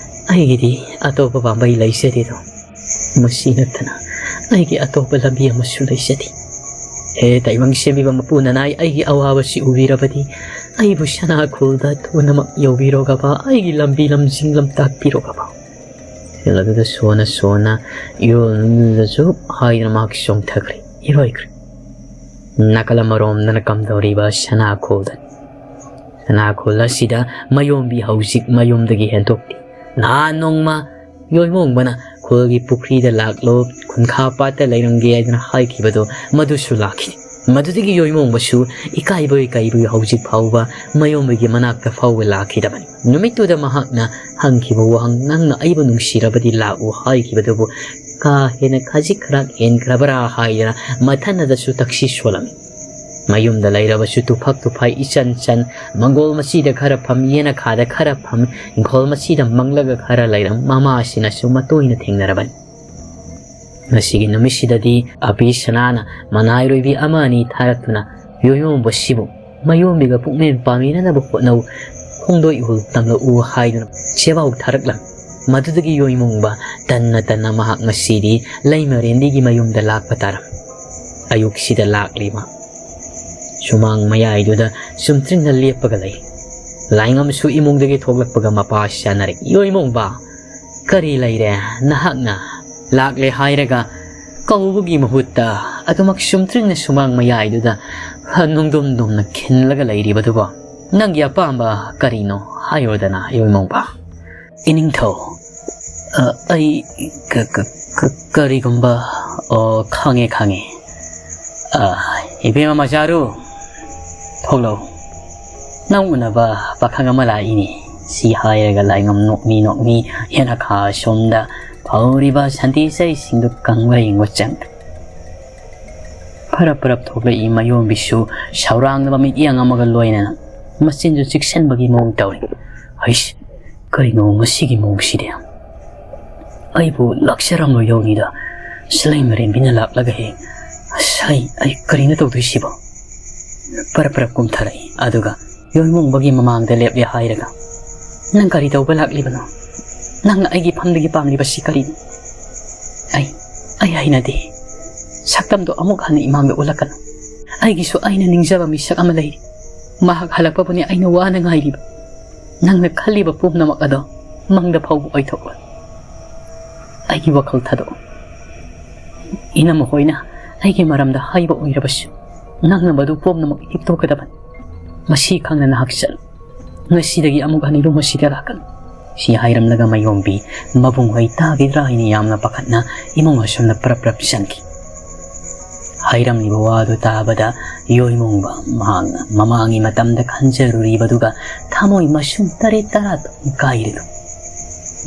ꯑꯩꯒꯤꯗꯤ ꯑꯇꯣꯞꯄ ꯄꯥꯝꯕꯩ ꯂꯩꯖꯗꯦꯗꯣ꯫ ꯃꯁꯤ ꯅꯠꯇꯅ ꯑꯩꯒꯤ ꯑꯇꯣꯞꯄ ꯂꯝꯕꯤ ꯑꯃꯁꯨ ꯂꯩꯖꯗꯦ꯫ ꯍꯦ ꯇꯥꯏꯕꯪ ꯁꯦꯝꯕꯤꯕ ꯃꯄꯨ ꯅꯅꯥꯏ, ꯑꯩꯒꯤ ꯑꯋꯥꯕꯁꯤ ꯎꯕꯤꯔꯕꯗꯤ ꯑꯩꯕꯨ ꯁꯅꯥꯈꯣꯜꯗ ꯊꯨꯅꯃꯛ ꯌꯧꯕꯤꯔꯣꯒꯕ, ꯑꯩꯒꯤ ꯂꯝꯕꯤ ꯂꯝꯖꯤꯡ ꯂꯝꯇꯥꯛꯄꯤꯔꯣꯒꯕ꯫ ꯐꯤꯜ ꯑꯗꯨꯗ ꯁꯣꯟꯅ ꯁꯣꯟꯅ ꯏꯔꯣꯜꯗꯨꯗꯁꯨ ꯍꯥꯏꯗꯨꯅ ꯃꯍꯥꯛ ꯆꯣꯡꯊꯈ꯭ꯔꯦ, ꯏꯔꯣꯏꯈ꯭ꯔꯦ꯫ ꯅꯥꯀꯜ ꯑꯃꯔꯣꯝꯗꯅ ꯀꯝꯗꯧꯔꯤꯕ ꯁꯅꯥꯈꯣꯜꯗ? ꯁꯅꯥꯈꯣꯜ ꯑꯁꯤꯗ ꯃꯌꯣꯝꯕꯤ ꯍꯧꯖꯤꯛ ꯃꯌꯨꯝꯗꯒꯤ ꯍꯦꯟꯗꯣꯛꯇꯦ꯫ ꯅꯍꯥꯟ ꯅꯣꯡꯃ ꯌꯣꯏꯃꯣꯡꯕꯅ "ꯈꯨꯜꯒꯤ ꯄꯨꯈ꯭ꯔꯤꯗ ꯂꯥꯛꯂꯣ, ꯈꯨꯟꯈꯥ ꯄꯥꯠꯇ ꯂꯩꯔꯝꯒꯦ" ꯍꯥꯏꯗꯅ ꯍꯥꯏꯈꯤꯕꯗꯣ ꯃꯗꯨꯁꯨ ꯂꯥꯛꯈꯤꯗꯦ꯫ ꯃꯗꯨꯗꯒꯤ ꯌꯣꯏꯃꯣꯡꯕꯁꯨ ꯏꯀꯥꯏꯕꯣꯏ ꯀꯩꯕꯣꯏ ꯍꯧꯖꯤꯛ ꯐꯥꯎꯕ ꯃꯌꯣꯝꯕꯒꯤ ꯃꯅꯥꯛꯇ ꯐꯥꯎꯕ ꯂꯥꯛꯈꯤꯗꯕꯅꯤ꯫ ꯅꯨꯃꯤꯠꯇꯨꯗ ꯃꯍꯥꯛꯅ ꯍꯪꯈꯤꯕ ꯋꯥꯍꯪ, "ꯅꯪꯅ ꯑꯩꯕꯨ ꯅꯨꯡꯁꯤꯔꯕꯗꯤ ꯂꯥꯛꯎ" ꯍꯥꯏꯈꯤꯕꯗꯨꯕꯨ ꯀꯥ ꯍꯦꯟꯅ ꯈꯖꯤꯛ ꯈꯔꯥꯛ ꯍꯦꯟꯈ꯭ꯔꯕ꯭ꯔꯥ ꯍꯥꯏꯗꯅ ꯃꯊꯟꯅꯗꯁꯨ ꯇꯛꯁꯤ ꯁꯣꯜꯂꯝꯃꯤ꯫ ꯃꯌꯨꯝꯗ ꯂꯩꯔꯕꯁꯨ ꯇꯨꯐꯛ ꯇꯨꯐꯥꯏ ꯏꯆꯟ ꯆꯟ, ꯃꯪꯒꯣꯜ ꯃꯆꯤꯗ ꯈꯔ ꯐꯝ, ꯌꯦꯅꯈꯥꯗ ꯈꯔ ꯐꯝ, ꯏꯪꯈꯣꯜ ꯃꯆꯤꯗ ꯃꯪꯂꯒ ꯈꯔ ꯂꯩꯔꯝ, ꯃꯃꯥꯁꯤꯅꯁꯨ ꯃꯇꯣꯏꯅ ꯊꯦꯡꯅꯔꯕꯅꯤ꯫ ꯉꯁꯤꯒꯤ ꯅꯨꯃꯤꯠꯁꯤꯗꯗꯤ ꯑꯕꯤ ꯁꯅꯥꯅ ꯃꯅꯥꯏꯔꯣꯏꯕꯤ ꯑꯃ ꯑꯅꯤ ꯊꯥꯔꯛꯇꯨꯅ ꯌꯣꯏꯃꯣꯡꯕꯁꯤꯕꯨ ꯃꯌꯣꯝꯕꯤꯒ ꯄꯨꯛꯃꯦꯟ ꯄꯥꯃꯤꯟꯅꯅꯕ ꯍꯣꯠꯅꯧ, ꯈꯣꯡꯗꯣꯏ ꯏꯍꯨꯜ ꯇꯝꯂꯛꯎ ꯍꯥꯏꯗꯨꯅ ꯆꯦꯕꯥꯎ ꯊꯥꯔꯛꯂꯝꯃꯤ꯫ ꯃꯗꯨꯗꯒꯤ ꯌꯣꯏꯃꯣꯡꯕ ꯇꯟꯅ ꯇꯟꯅ ꯃꯍꯥꯛ ꯉꯁꯤꯗꯤ ꯂꯩꯃꯔꯦꯟꯕꯤꯒꯤ ꯃꯌꯨꯝꯗ ꯂꯥꯛꯄ ꯇꯥꯔꯝꯃꯤ꯫ ꯑꯌꯨꯛꯁꯤꯗ ꯂꯥꯛꯂꯤꯕ ꯁꯨꯃꯥꯡ ꯃꯌꯥꯏꯗꯨꯗ ꯆꯨꯝꯇ꯭ꯔꯤꯡꯅ ꯂꯦꯞꯄꯒ ꯂꯩ꯫ ꯂꯥꯏꯉꯝꯁꯨ ꯏꯃꯨꯡꯗꯒꯤ ꯊꯣꯛꯂꯛꯄꯒ ꯃꯄꯥ ꯆꯥꯅꯔꯦ꯫ "ꯌꯣꯏꯃꯣꯡꯕ, ꯀꯔꯤ ꯂꯩꯔꯦ? ꯅꯍꯥꯛꯅ ꯂꯥꯛꯂꯦ ꯍꯥꯏꯔꯒ ꯀꯧꯕꯒꯤ ꯃꯍꯨꯠꯇ ꯑꯗꯨꯃꯛ ꯆꯨꯝꯇ꯭ꯔꯤꯡꯅ ꯁꯨꯃꯥꯡ ꯃꯌꯥꯏꯗꯨꯗ ꯅꯨꯡꯗꯨꯝ ꯗꯨꯝꯅ ꯈꯤꯜꯂꯒ ꯂꯩꯔꯤꯕꯗꯨꯕꯣ? ꯅꯪꯒꯤ ꯑꯄꯥꯝꯕ ꯀꯔꯤꯅꯣ ꯍꯥꯏꯌꯣꯗꯅ, ꯌꯣꯏꯃꯣꯡꯕ?" "ꯏꯅꯤꯡꯊꯧ, ꯑ, ꯑꯩ ꯀ-, ꯀ-, ꯀ-, ꯀꯔꯤꯒꯨꯝꯕ, ꯑꯣ, ꯈꯪꯉꯦ, ꯈꯪꯉꯦ꯫ ꯑ, ꯏꯕꯦꯝꯃ ꯃꯆꯥꯔꯨ, ꯊꯣꯛꯂꯛꯎ꯫ ꯅꯪ ꯎꯅꯕ ꯄꯥꯈꯪ ꯑꯃ ꯂꯥꯛꯏꯅꯦ꯫" ꯁꯤ ꯍꯥꯏꯔꯒ ꯂꯥꯏꯉꯝ ꯅꯣꯛꯃꯤ ꯅꯣꯛꯃꯤ ꯌꯦꯅꯈꯥ ꯑꯁꯣꯝꯗ ꯐꯧꯔꯤꯕ ꯁꯟꯊꯤ ꯆꯩꯁꯤꯡꯗꯨ ꯀꯪꯕ꯭ꯔꯥ ꯌꯦꯡꯕ ꯆꯪꯈ꯭ꯔꯦ꯫ ꯐꯔꯞ ꯐꯔꯞ ꯊꯣꯛꯂꯛꯏ ꯃꯌꯣꯝꯕꯤꯁꯨ ꯁꯧꯔꯥꯡꯅꯕ ꯃꯤꯠꯌꯦꯡ ꯑꯃꯒ ꯂꯣꯏꯅꯅ ꯃꯆꯤꯟꯁꯨ ꯆꯤꯛꯁꯟꯕꯒꯤ ꯃꯑꯣꯡ ꯇꯧꯔꯤ꯫ "ꯍꯩꯁ, ꯀꯔꯤꯅꯣ ꯃꯁꯤꯒꯤ ꯃꯑꯣꯡꯁꯤꯗꯤ? ꯑꯩꯕꯨ ꯂꯥꯛꯆꯔꯝꯂꯣꯏꯗꯧꯅꯤꯗ꯫ ꯁꯤꯂꯩ ꯃꯔꯦꯝꯕꯤꯅ ꯂꯥꯛꯂꯒ ꯍꯦꯛ, ꯑꯁ, ꯑꯩ, ꯑꯩ ꯀꯔꯤꯅꯣ ꯇꯧꯗꯣꯏꯁꯤꯕꯣ?" ꯄꯔꯞ ꯄꯔꯞ ꯀꯨꯝꯊꯔꯛꯏ꯫ ꯑꯗꯨꯒ ꯌꯣꯏꯃꯣꯡꯕꯒꯤ ꯃꯃꯥꯡꯗ ꯂꯦꯞꯂꯦ ꯍꯥꯏꯔꯒ, "ꯅꯪ ꯀꯔꯤ ꯇꯧꯕ ꯂꯥꯛꯂꯤꯕꯅꯣ? ꯅꯪꯅ ꯑꯩꯒꯤ ꯐꯝꯗꯒꯤ ꯄꯥꯝꯂꯤꯕꯁꯤ ꯀꯔꯤꯅꯣ? ꯑꯩ, ꯑꯩ ꯍꯩꯅꯗꯦ꯫ ꯁꯛꯇꯝꯗꯣ ꯑꯃꯨꯛ ꯍꯟꯅ ꯏꯃꯥꯡꯗ ꯎꯠꯂꯛꯀꯅꯨ꯫ ꯑꯩꯒꯤꯁꯨ ꯑꯩꯅ ꯅꯤꯡꯖꯕ ꯃꯤꯁꯛ ꯑꯃ ꯂꯩꯔꯤ꯫ ꯃꯍꯥꯛ ꯍꯜꯂꯛꯄꯕꯨꯅꯤ ꯑꯩꯅ ꯋꯥꯅ ꯉꯥꯏꯔꯤꯕ꯫ ꯅꯪꯅ ꯈꯜꯂꯤꯕ ꯄꯨꯝꯅꯃꯛ ꯑꯗꯣ ꯃꯪꯗ ꯐꯥꯎꯕ ꯑꯣꯏꯊꯣꯛꯂꯣꯏ꯫ ꯑꯩꯒꯤ ꯋꯥꯈꯜ ꯊꯥꯗꯣꯛꯎ꯫ ꯏꯅꯝꯃ ꯍꯣꯏꯅ ꯑꯩꯒꯤ ꯃꯔꯝꯗ ꯍꯥꯏꯕ ꯑꯣꯏꯔꯕꯁꯨ, ꯅꯪꯅ ꯃꯗꯨ ꯄꯨꯝꯅꯃꯛ ꯍꯤꯛꯇꯣꯛꯀꯗꯕꯅꯤ꯫ ꯃꯁꯤ ꯈꯪꯅ ꯅꯍꯥꯛ ꯆꯠꯂꯨ꯫ ꯉꯁꯤꯗꯒꯤ ꯑꯃꯨꯛ ꯍꯟꯅ ꯌꯨꯝ ꯑꯁꯤꯗ ꯂꯥꯛꯀꯅꯨ꯫" ꯁꯤ ꯍꯥꯏꯔꯝꯂꯒ ꯃꯌꯣꯝꯕꯤ ꯃꯕꯨꯡ ꯍꯣꯏ ꯇꯥꯈꯤꯗ꯭ꯔꯥ ꯍꯥꯏꯅ ꯌꯥꯝꯅ ꯄꯥꯈꯠꯅ ꯏꯃꯨꯡ ꯑꯁꯣꯝꯗ ꯄ꯭ꯔꯞ ꯄ꯭ꯔꯞ ꯆꯪꯈꯤ꯫ ꯍꯥꯏꯔꯝꯂꯤꯕ ꯋꯥꯗꯨ ꯇꯥꯕꯗ ꯌꯣꯏꯃꯣꯡꯕ ꯃꯍꯥꯛꯅ ꯃꯃꯥꯡꯒꯤ ꯃꯇꯝꯗ ꯈꯟꯖꯔꯨꯔꯤꯕꯗꯨꯒ ꯊꯃꯣꯏ ꯃꯁꯨꯝ ꯇꯔꯦꯠ ꯇꯔꯥ ꯀꯥꯏꯔꯗꯨ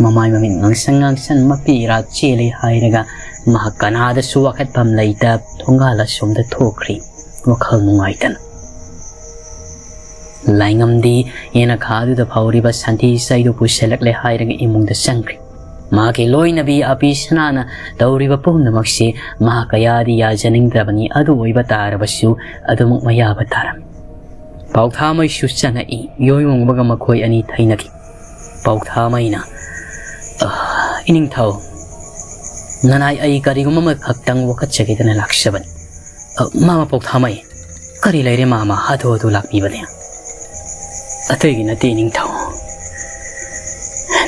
ꯃꯃꯥꯏ ꯃꯃꯤꯠ ꯉꯥꯡꯁꯪ ꯉꯥꯡꯁꯪ ꯃꯄꯤ ꯏꯔꯥ ꯆꯦꯜꯂꯦ ꯍꯥꯏꯔꯒ ꯃꯍꯥꯛ ꯀꯅꯥꯗꯁꯨ ꯋꯥꯀꯠꯐꯝ ꯂꯩꯇ ꯊꯣꯡꯒꯥꯜ ꯑꯁꯣꯝꯗ ꯊꯣꯛꯈ꯭ꯔꯤ꯫ ꯋꯥꯈꯜ ꯅꯨꯡꯉꯥꯏꯇꯅ꯫ ꯂꯥꯏꯉꯝꯗꯤ ꯌꯦꯅꯈꯥꯗꯨꯗ ꯐꯧꯔꯤꯕ ꯁꯟꯊꯤ ꯆꯩꯗꯨ ꯄꯨꯁꯤꯜꯂꯛꯂꯦ ꯍꯥꯏꯔꯒ ꯏꯃꯨꯡꯗ ꯆꯪꯈ꯭ꯔꯤ꯫ ꯃꯍꯥꯛꯀꯤ ꯂꯣꯏꯅꯕꯤ ꯑꯄꯤ ꯁꯅꯥꯅ ꯇꯧꯔꯤꯕ ꯄꯨꯝꯅꯃꯛꯁꯤ ꯃꯍꯥꯛ ꯀꯌꯥꯗꯤ ꯌꯥꯖꯅꯤꯡꯗ꯭ꯔꯕꯅꯤ꯫ ꯑꯗꯨ ꯑꯣꯏꯕ ꯇꯥꯔꯕꯁꯨ ꯑꯗꯨꯃꯛ ꯃꯌꯥꯕ ꯇꯥꯔꯝꯃꯤ꯫ ꯄꯥꯎꯊꯥꯃꯩꯁꯨ ꯆꯪꯉꯛꯏ꯫ ꯌꯣꯏꯃꯣꯡꯕꯒ ꯃꯈꯣꯏ ꯑꯅꯤ ꯊꯩꯅꯈꯤ꯫ ꯄꯥꯎꯊꯥꯃꯩꯅ, "ꯑ, ꯏꯅꯤꯡꯊꯧ, ꯅꯅꯥꯏ ꯑꯩ ꯀꯔꯤꯒꯨꯝꯕ ꯑꯃꯈꯛꯇꯪ ꯋꯥꯀꯠꯆꯒꯦꯗꯅ ꯂꯥꯛꯆꯕꯅꯤ꯫" "ꯑ, ꯃꯥꯃ ꯄꯥꯎꯊꯥꯃꯩ, ꯀꯔꯤ ꯂꯩꯔꯦ ꯃꯥꯃ ꯍꯥꯊꯨ ꯍꯥꯊꯨ ꯂꯥꯛꯄꯤꯕꯅꯦ?" "ꯑꯇꯩꯒꯤ ꯅꯠꯇꯦ ꯏꯅꯤꯡꯊꯧ꯫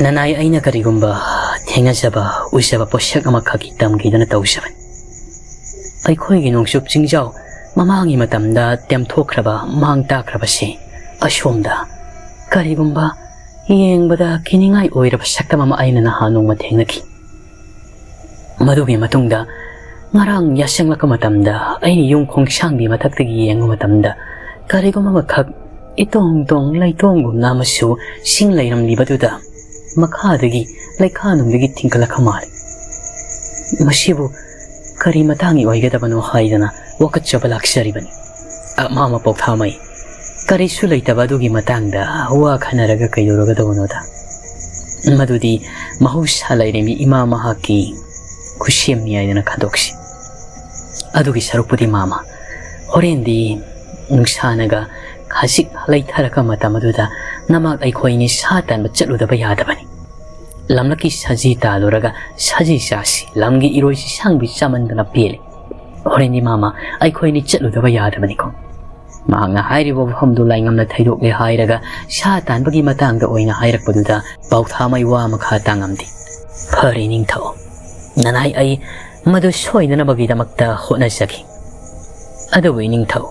ꯅꯅꯥꯏ ꯑꯩꯅ ꯀꯔꯤꯒꯨꯝꯕ ꯊꯦꯡꯅꯖꯕ, ꯎꯖꯕ ꯄꯣꯠꯁꯛ ꯑꯃꯈꯛꯀꯤ ꯇꯝꯒꯦꯗꯅ ꯇꯧꯖꯕꯅꯤ꯫ ꯑꯩꯈꯣꯏꯒꯤ ꯅꯣꯡꯆꯨꯞ ꯆꯤꯡꯖꯥꯎ ꯃꯃꯥꯡꯒꯤ ꯃꯇꯝꯗ ꯇꯦꯝꯊꯣꯛꯈ꯭ꯔꯕ, ꯃꯥꯡ ꯇꯥꯛꯈ꯭ꯔꯕꯁꯦ ꯑꯁꯣꯝꯗ ꯀꯔꯤꯒꯨꯝꯕ ꯌꯦꯡꯕꯗ ꯀꯤꯅꯤꯡꯉꯥꯏ ꯑꯣꯏꯔꯕ ꯁꯛꯇꯝ ꯑꯃ ꯑꯩꯅ ꯅꯍꯥꯟ ꯅꯣꯡꯃ ꯊꯦꯡꯅꯈꯤ꯫ ꯃꯗꯨꯒꯤ ꯃꯇꯨꯡꯗ ꯉꯔꯥꯡ ꯌꯥꯆꯪꯂꯛꯄ ꯃꯇꯝꯗ ꯑꯩꯅ ꯌꯨꯝ ꯈꯣꯡꯁꯥꯡꯕꯤ ꯃꯊꯛꯇꯒꯤ ꯌꯦꯡꯕ ꯃꯇꯝꯗ ꯀꯔꯤꯒꯨꯝꯕ ꯑꯃꯈꯛ ꯏꯇꯣꯡ ꯇꯣꯡ ꯂꯩꯇꯣꯡꯒꯨꯝꯅ ꯑꯃꯁꯨ ꯁꯤꯡ ꯂꯩꯔꯝꯂꯤꯕꯗꯨꯗ ꯃꯈꯥꯗꯒꯤ ꯂꯩꯈꯥ ꯅꯨꯡꯗꯒꯤ ꯊꯤꯡꯒꯠꯂꯛꯄ ꯃꯥꯜꯂꯤ꯫ ꯃꯁꯤꯕꯨ ꯀꯔꯤ ꯃꯇꯥꯡꯒꯤ ꯑꯣꯏꯒꯗꯕꯅꯣ ꯍꯥꯏꯗꯅ ꯋꯥꯀꯠꯆꯕ ꯂꯥꯛꯆꯔꯤꯕꯅꯤ꯫ ꯑꯃ ꯑꯃ ꯄꯣꯛꯊꯥꯃꯩ, ꯀꯔꯤꯁꯨ ꯂꯩꯇꯕ ꯑꯗꯨꯒꯤ ꯃꯇꯥꯡꯗ ꯋꯥ ꯈꯟꯅꯔꯒ ꯀꯩꯗꯧꯔꯒꯗꯕꯅꯣꯗ? ꯃꯗꯨꯗꯤ ꯃꯍꯧꯁꯥ ꯂꯥꯏꯔꯦꯝꯕꯤ ꯏꯃꯥ ꯃꯍꯥꯛꯀꯤ ꯈꯨꯠꯁꯦꯝꯅꯤ ꯍꯥꯏꯗꯅ ꯈꯟꯗꯣꯛꯁꯤ꯫ ꯑꯗꯨꯒꯤ ꯁꯔꯨꯛꯄꯨꯗꯤ ꯃꯥꯃ, ꯍꯣꯔꯦꯟꯗꯤ ꯅꯨꯡꯁꯥꯅꯒ ꯈꯖꯤꯛ ꯂꯩꯊꯔꯛꯄ ꯃꯇꯝ ꯑꯗꯨꯗ ꯅꯃꯥꯛ ꯑꯩꯈꯣꯏꯅꯤ ꯁꯥ ꯇꯥꯟꯕ ꯆꯠꯂꯨꯗꯕ ꯌꯥꯗꯕꯅꯤ꯫ ꯂꯝꯂꯛꯀꯤ ꯁꯖꯤ ꯇꯥꯜꯂꯨꯔꯒ ꯁꯖꯤ ꯆꯥꯁꯤ꯫ ꯂꯝꯒꯤ ꯏꯔꯣꯏꯁꯤ ꯁꯥꯡꯕꯤ ꯆꯥꯃꯟꯗꯅ ꯄꯦꯜꯂꯤ꯫ ꯍꯣꯔꯦꯟꯗꯤ ꯃꯥꯃ ꯑꯩꯈꯣꯏꯅꯤ ꯆꯠꯂꯨꯗꯕ ꯌꯥꯗꯕꯅꯤꯀꯣ꯫ ꯃꯍꯥꯛꯅ ꯍꯥꯏꯔꯤꯕ ꯋꯥꯐꯝꯗꯨ ꯂꯥꯏꯉꯝꯅ ꯊꯩꯗꯣꯛꯂꯦ ꯍꯥꯏꯔꯒ ꯁꯥ ꯇꯥꯟꯕꯒꯤ ꯃꯇꯥꯡꯗ ꯑꯣꯏꯅ ꯍꯥꯏꯔꯛꯄꯗꯨꯗ ꯄꯥꯎꯊꯥꯃꯩ ꯋꯥ ꯃꯈꯥ ꯇꯥꯉꯝꯗꯦ꯫ ꯐꯔꯦ ꯅꯤꯡꯊꯧ, ꯅꯅꯥꯏ ꯑꯩ ꯃꯗꯨ ꯁꯣꯏꯗꯅꯕꯒꯤꯗꯃꯛꯇ ꯍꯣꯠꯅꯖꯒꯦ꯫ ꯑꯗꯨꯕꯨ ꯏꯅꯤꯡꯊꯧ,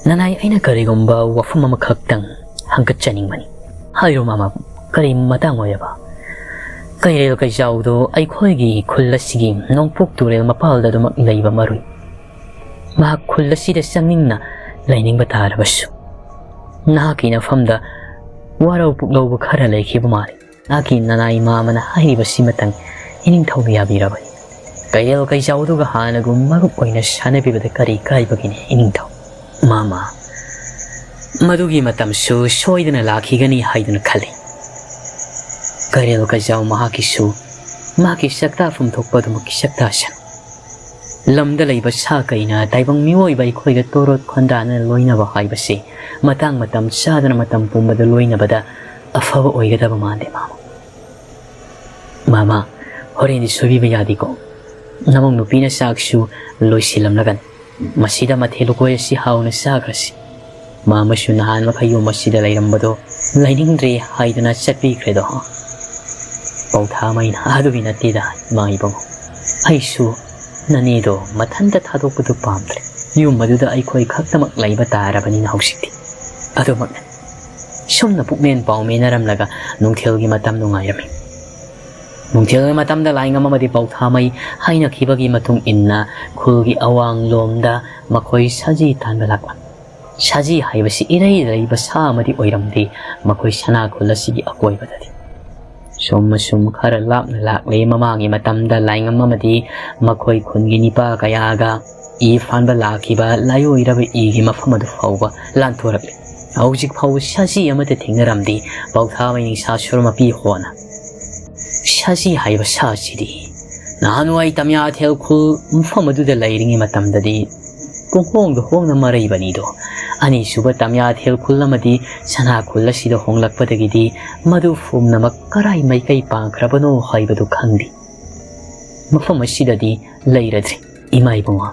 ꯅꯅꯥꯏ ꯑꯩꯅ ꯀꯔꯤꯒꯨꯝꯕ ꯋꯥꯐꯝ ꯑꯃꯈꯛꯇꯪ ꯍꯪꯒꯠꯆꯅꯤꯡꯕꯅꯤ꯫ ꯍꯥꯏꯔꯣ ꯃꯥꯃ, ꯀꯔꯤ ꯃꯇꯥꯡ ꯑꯣꯏꯔꯕ? ꯀꯩꯔꯦꯜ ꯀꯩꯖꯥꯎꯗꯣ ꯑꯩꯈꯣꯏꯒꯤ ꯈꯨꯜ ꯑꯁꯤꯒꯤ ꯅꯣꯡꯄꯣꯛ ꯇꯨꯔꯦꯜ ꯃꯄꯥꯜꯗ ꯑꯗꯨꯃꯛ ꯂꯩꯕ ꯃꯔꯨꯏ꯫ ꯃꯍꯥꯛ ꯈꯨꯜ ꯑꯁꯤꯗ ꯆꯪꯅꯤꯡꯅ ꯂꯩꯅꯤꯡꯕ ꯇꯥꯔꯕꯁꯨ ꯅꯍꯥꯛꯀꯤ ꯅꯐꯝꯗ ꯋꯥꯔꯧ ꯄꯨꯛꯂꯧꯕ ꯈꯔ ꯂꯩꯈꯤꯕ ꯃꯥꯜꯂꯤ꯫ ꯅꯍꯥꯛꯀꯤ ꯅꯅꯥꯏ ꯃꯥꯃꯅ ꯍꯥꯏꯔꯤꯕꯁꯤꯃꯇꯪ ꯏꯅꯤꯡꯊꯧꯅ ꯌꯥꯕꯤꯔꯕꯅꯤ꯫ ꯀꯩꯔꯦꯜ ꯀꯩꯖꯥꯎꯗꯨꯒ ꯍꯥꯟꯅꯒꯨꯝ ꯃꯔꯨꯞ ꯑꯣꯏꯅ ꯁꯥꯟꯅꯕꯤꯕꯗ ꯀꯔꯤ ꯀꯥꯏꯕꯒꯤꯅꯤ ꯏꯅꯤꯡꯊꯧ? ꯃꯥꯃ, ꯃꯗꯨꯒꯤ ꯃꯇꯝꯁꯨ ꯁꯣꯏꯗꯅ ꯂꯥꯛꯈꯤꯒꯅꯤ ꯍꯥꯏꯗꯨꯅ ꯈꯜꯂꯤ꯫ ꯀꯩꯔꯦꯜ ꯀꯩꯖꯥꯎ ꯃꯍꯥꯛꯀꯤꯁꯨ ꯃꯍꯥꯛꯀꯤ ꯁꯛꯇꯥꯐꯝ ꯊꯣꯛꯄ ꯑꯗꯨꯃꯛꯀꯤ ꯁꯛꯇꯥꯁꯤꯡ꯫ ꯂꯝꯗ ꯂꯩꯕ ꯁꯥ ꯀꯩꯅ ꯇꯥꯏꯕꯪ ꯃꯤꯑꯣꯏꯕ ꯑꯩꯈꯣꯏꯒ ꯇꯣꯔꯣꯠ ꯈꯣꯟꯗꯥꯅ ꯂꯣꯏꯅꯕ ꯍꯥꯏꯕꯁꯤ ꯃꯇꯥꯡ ꯃꯇꯝ ꯆꯥꯗꯅ ꯃꯇꯝ ꯄꯨꯝꯕꯗ ꯂꯣꯏꯅꯕꯗ ꯑꯐꯕ ꯑꯣꯏꯒꯗꯕ ꯃꯥꯟꯗꯦ, ꯃꯥꯃ꯫ ꯃꯥꯃ, ꯍꯣꯔꯦꯟꯗꯤ ꯁꯣꯏꯕꯤꯕ ꯌꯥꯗꯦꯀꯣ꯫ ꯅꯃꯧ ꯅꯨꯄꯤꯅ ꯆꯥꯛꯁꯨ ꯂꯣꯏꯁꯤꯜꯂꯝꯂꯒꯅꯤ꯫ ꯃꯁꯤꯗ ꯃꯊꯦꯜ ꯂꯨꯀꯣꯏ ꯑꯁꯤ ꯍꯥꯎꯅ ꯆꯥꯈ꯭ꯔꯁꯤ꯫ ꯃꯥꯃꯁꯨ ꯅꯍꯥꯟ ꯃꯈꯩ ꯌꯨꯝ ꯑꯁꯤꯗ ꯂꯩꯔꯝꯕꯗꯣ ꯂꯩꯅꯤꯡꯗ꯭ꯔꯦ ꯍꯥꯏꯗꯨꯅ ꯆꯠꯄꯤꯈ꯭ꯔꯦꯗꯣ꯫ ꯄꯧꯊꯥꯃꯩꯅ, ꯑꯗꯨꯒꯤ ꯅꯠꯇꯦꯗ, ꯏꯃꯥ ꯏꯕꯨꯡꯉꯣ꯫ ꯑꯩꯁꯨ ꯅꯅꯦꯗꯣ ꯃꯊꯟꯇ ꯊꯥꯗꯣꯛꯄꯗꯨ ꯄꯥꯝꯗ꯭ꯔꯦ꯫ ꯌꯨꯝ ꯑꯗꯨꯗ ꯑꯩꯈꯣꯏ ꯈꯛꯇꯃꯛ ꯂꯩꯕ ꯇꯥꯔꯕꯅꯤꯅ ꯍꯧꯖꯤꯛꯇꯤ꯫ ꯑꯗꯨꯃꯛꯅ ꯁꯨꯝꯅ ꯄꯨꯛꯃꯦꯟ ꯄꯥꯎꯃꯦꯟꯅꯔꯝꯂꯒ ꯅꯨꯡꯊꯤꯜꯒꯤ ꯃꯇꯝ ꯅꯨꯡꯉꯥꯏꯔꯝꯃꯤ꯫ ꯅꯨꯡꯊꯤꯜꯒꯤ ꯃꯇꯝꯗ ꯂꯥꯏꯉꯝ ꯑꯃꯗꯤ ꯄꯧꯊꯥꯃꯩ ꯍꯥꯏꯅꯈꯤꯕꯒꯤ ꯃꯇꯨꯡ ꯏꯟꯅ ꯈꯨꯜꯒꯤ ꯑꯋꯥꯡꯂꯣꯝꯗ ꯃꯈꯣꯏ ꯁꯖꯤ ꯇꯥꯟꯕ ꯂꯥꯛꯂꯝꯃꯤ꯫ ꯁꯖꯤ ꯍꯥꯏꯕꯁꯤ ꯏꯔꯩ ꯂꯩꯕ ꯁꯥ ꯑꯃꯗꯤ ꯑꯣꯏꯔꯝꯗꯦ ꯃꯈꯣꯏ ꯁꯅꯥ ꯈꯨꯜ ꯑꯁꯤꯒꯤ ꯑꯀꯣꯏꯕꯗꯗꯤ꯫ ꯁꯨꯝ ꯑꯁꯨꯝ ꯈꯔ ꯂꯥꯞꯅ ꯂꯥꯛꯂꯦ꯫ ꯃꯃꯥꯡꯒꯤ ꯃꯇꯝꯗ ꯂꯥꯏꯉꯝ ꯑꯃꯗꯤ ꯃꯈꯣꯏ ꯈꯨꯟꯒꯤ ꯅꯤꯄꯥ ꯀꯌꯥꯒ ꯏ ꯐꯥꯟꯕ ꯂꯥꯛꯈꯤꯕ ꯂꯥꯏꯑꯣꯏꯔꯕ ꯏꯒꯤ ꯃꯐꯝ ꯑꯗꯨ ꯐꯥꯎꯕ ꯂꯥꯟꯊꯣꯔꯛꯂꯦ꯫ ꯍꯧꯖꯤꯛ ꯐꯥꯎꯕ ꯁꯖꯤ ꯑꯃꯠꯇ ꯊꯦꯡꯅꯔꯝꯗꯦ꯫ ꯄꯧꯊꯥꯃꯩ ꯅꯤꯡꯁꯥꯁꯨꯔ ꯃꯄꯤ ꯍꯣꯅ꯫ ꯁꯖꯤ ꯍꯥꯏꯕ ꯁꯥꯁꯤꯗꯤ ꯅꯍꯥꯟꯋꯥꯏ ꯇꯝꯌꯥꯊꯦꯜ ꯈꯨꯜ ꯃꯐꯝ ꯑꯗꯨꯗ ꯂꯩꯔꯤꯉꯩ ꯃꯇꯝꯗꯗꯤ ꯄꯨꯡꯍꯣꯡꯗ ꯍꯣꯡꯅ ꯃꯔꯩꯕꯅꯤꯗꯣ꯫ ꯑꯅꯤꯁꯨꯕ ꯇꯝꯌꯥꯊꯦꯜ ꯈꯨꯜ ꯑꯃꯗꯤ ꯁꯅꯥ ꯈꯨꯜ ꯑꯁꯤꯗ ꯍꯣꯡꯂꯛꯄꯗꯒꯤꯗꯤ ꯃꯗꯨ ꯄꯨꯝꯅꯃꯛ ꯀꯔꯥꯏ ꯃꯥꯏꯀꯩ ꯄꯥꯡꯈ꯭ꯔꯕꯅꯣ ꯍꯥꯏꯕꯗꯨ ꯈꯪꯗꯦ꯫ ꯃꯐꯝ ꯑꯁꯤꯗꯗꯤ ꯂꯩꯔꯗ꯭ꯔꯤ꯫ ꯏꯃꯥ ꯏꯕꯨꯡꯉꯣ,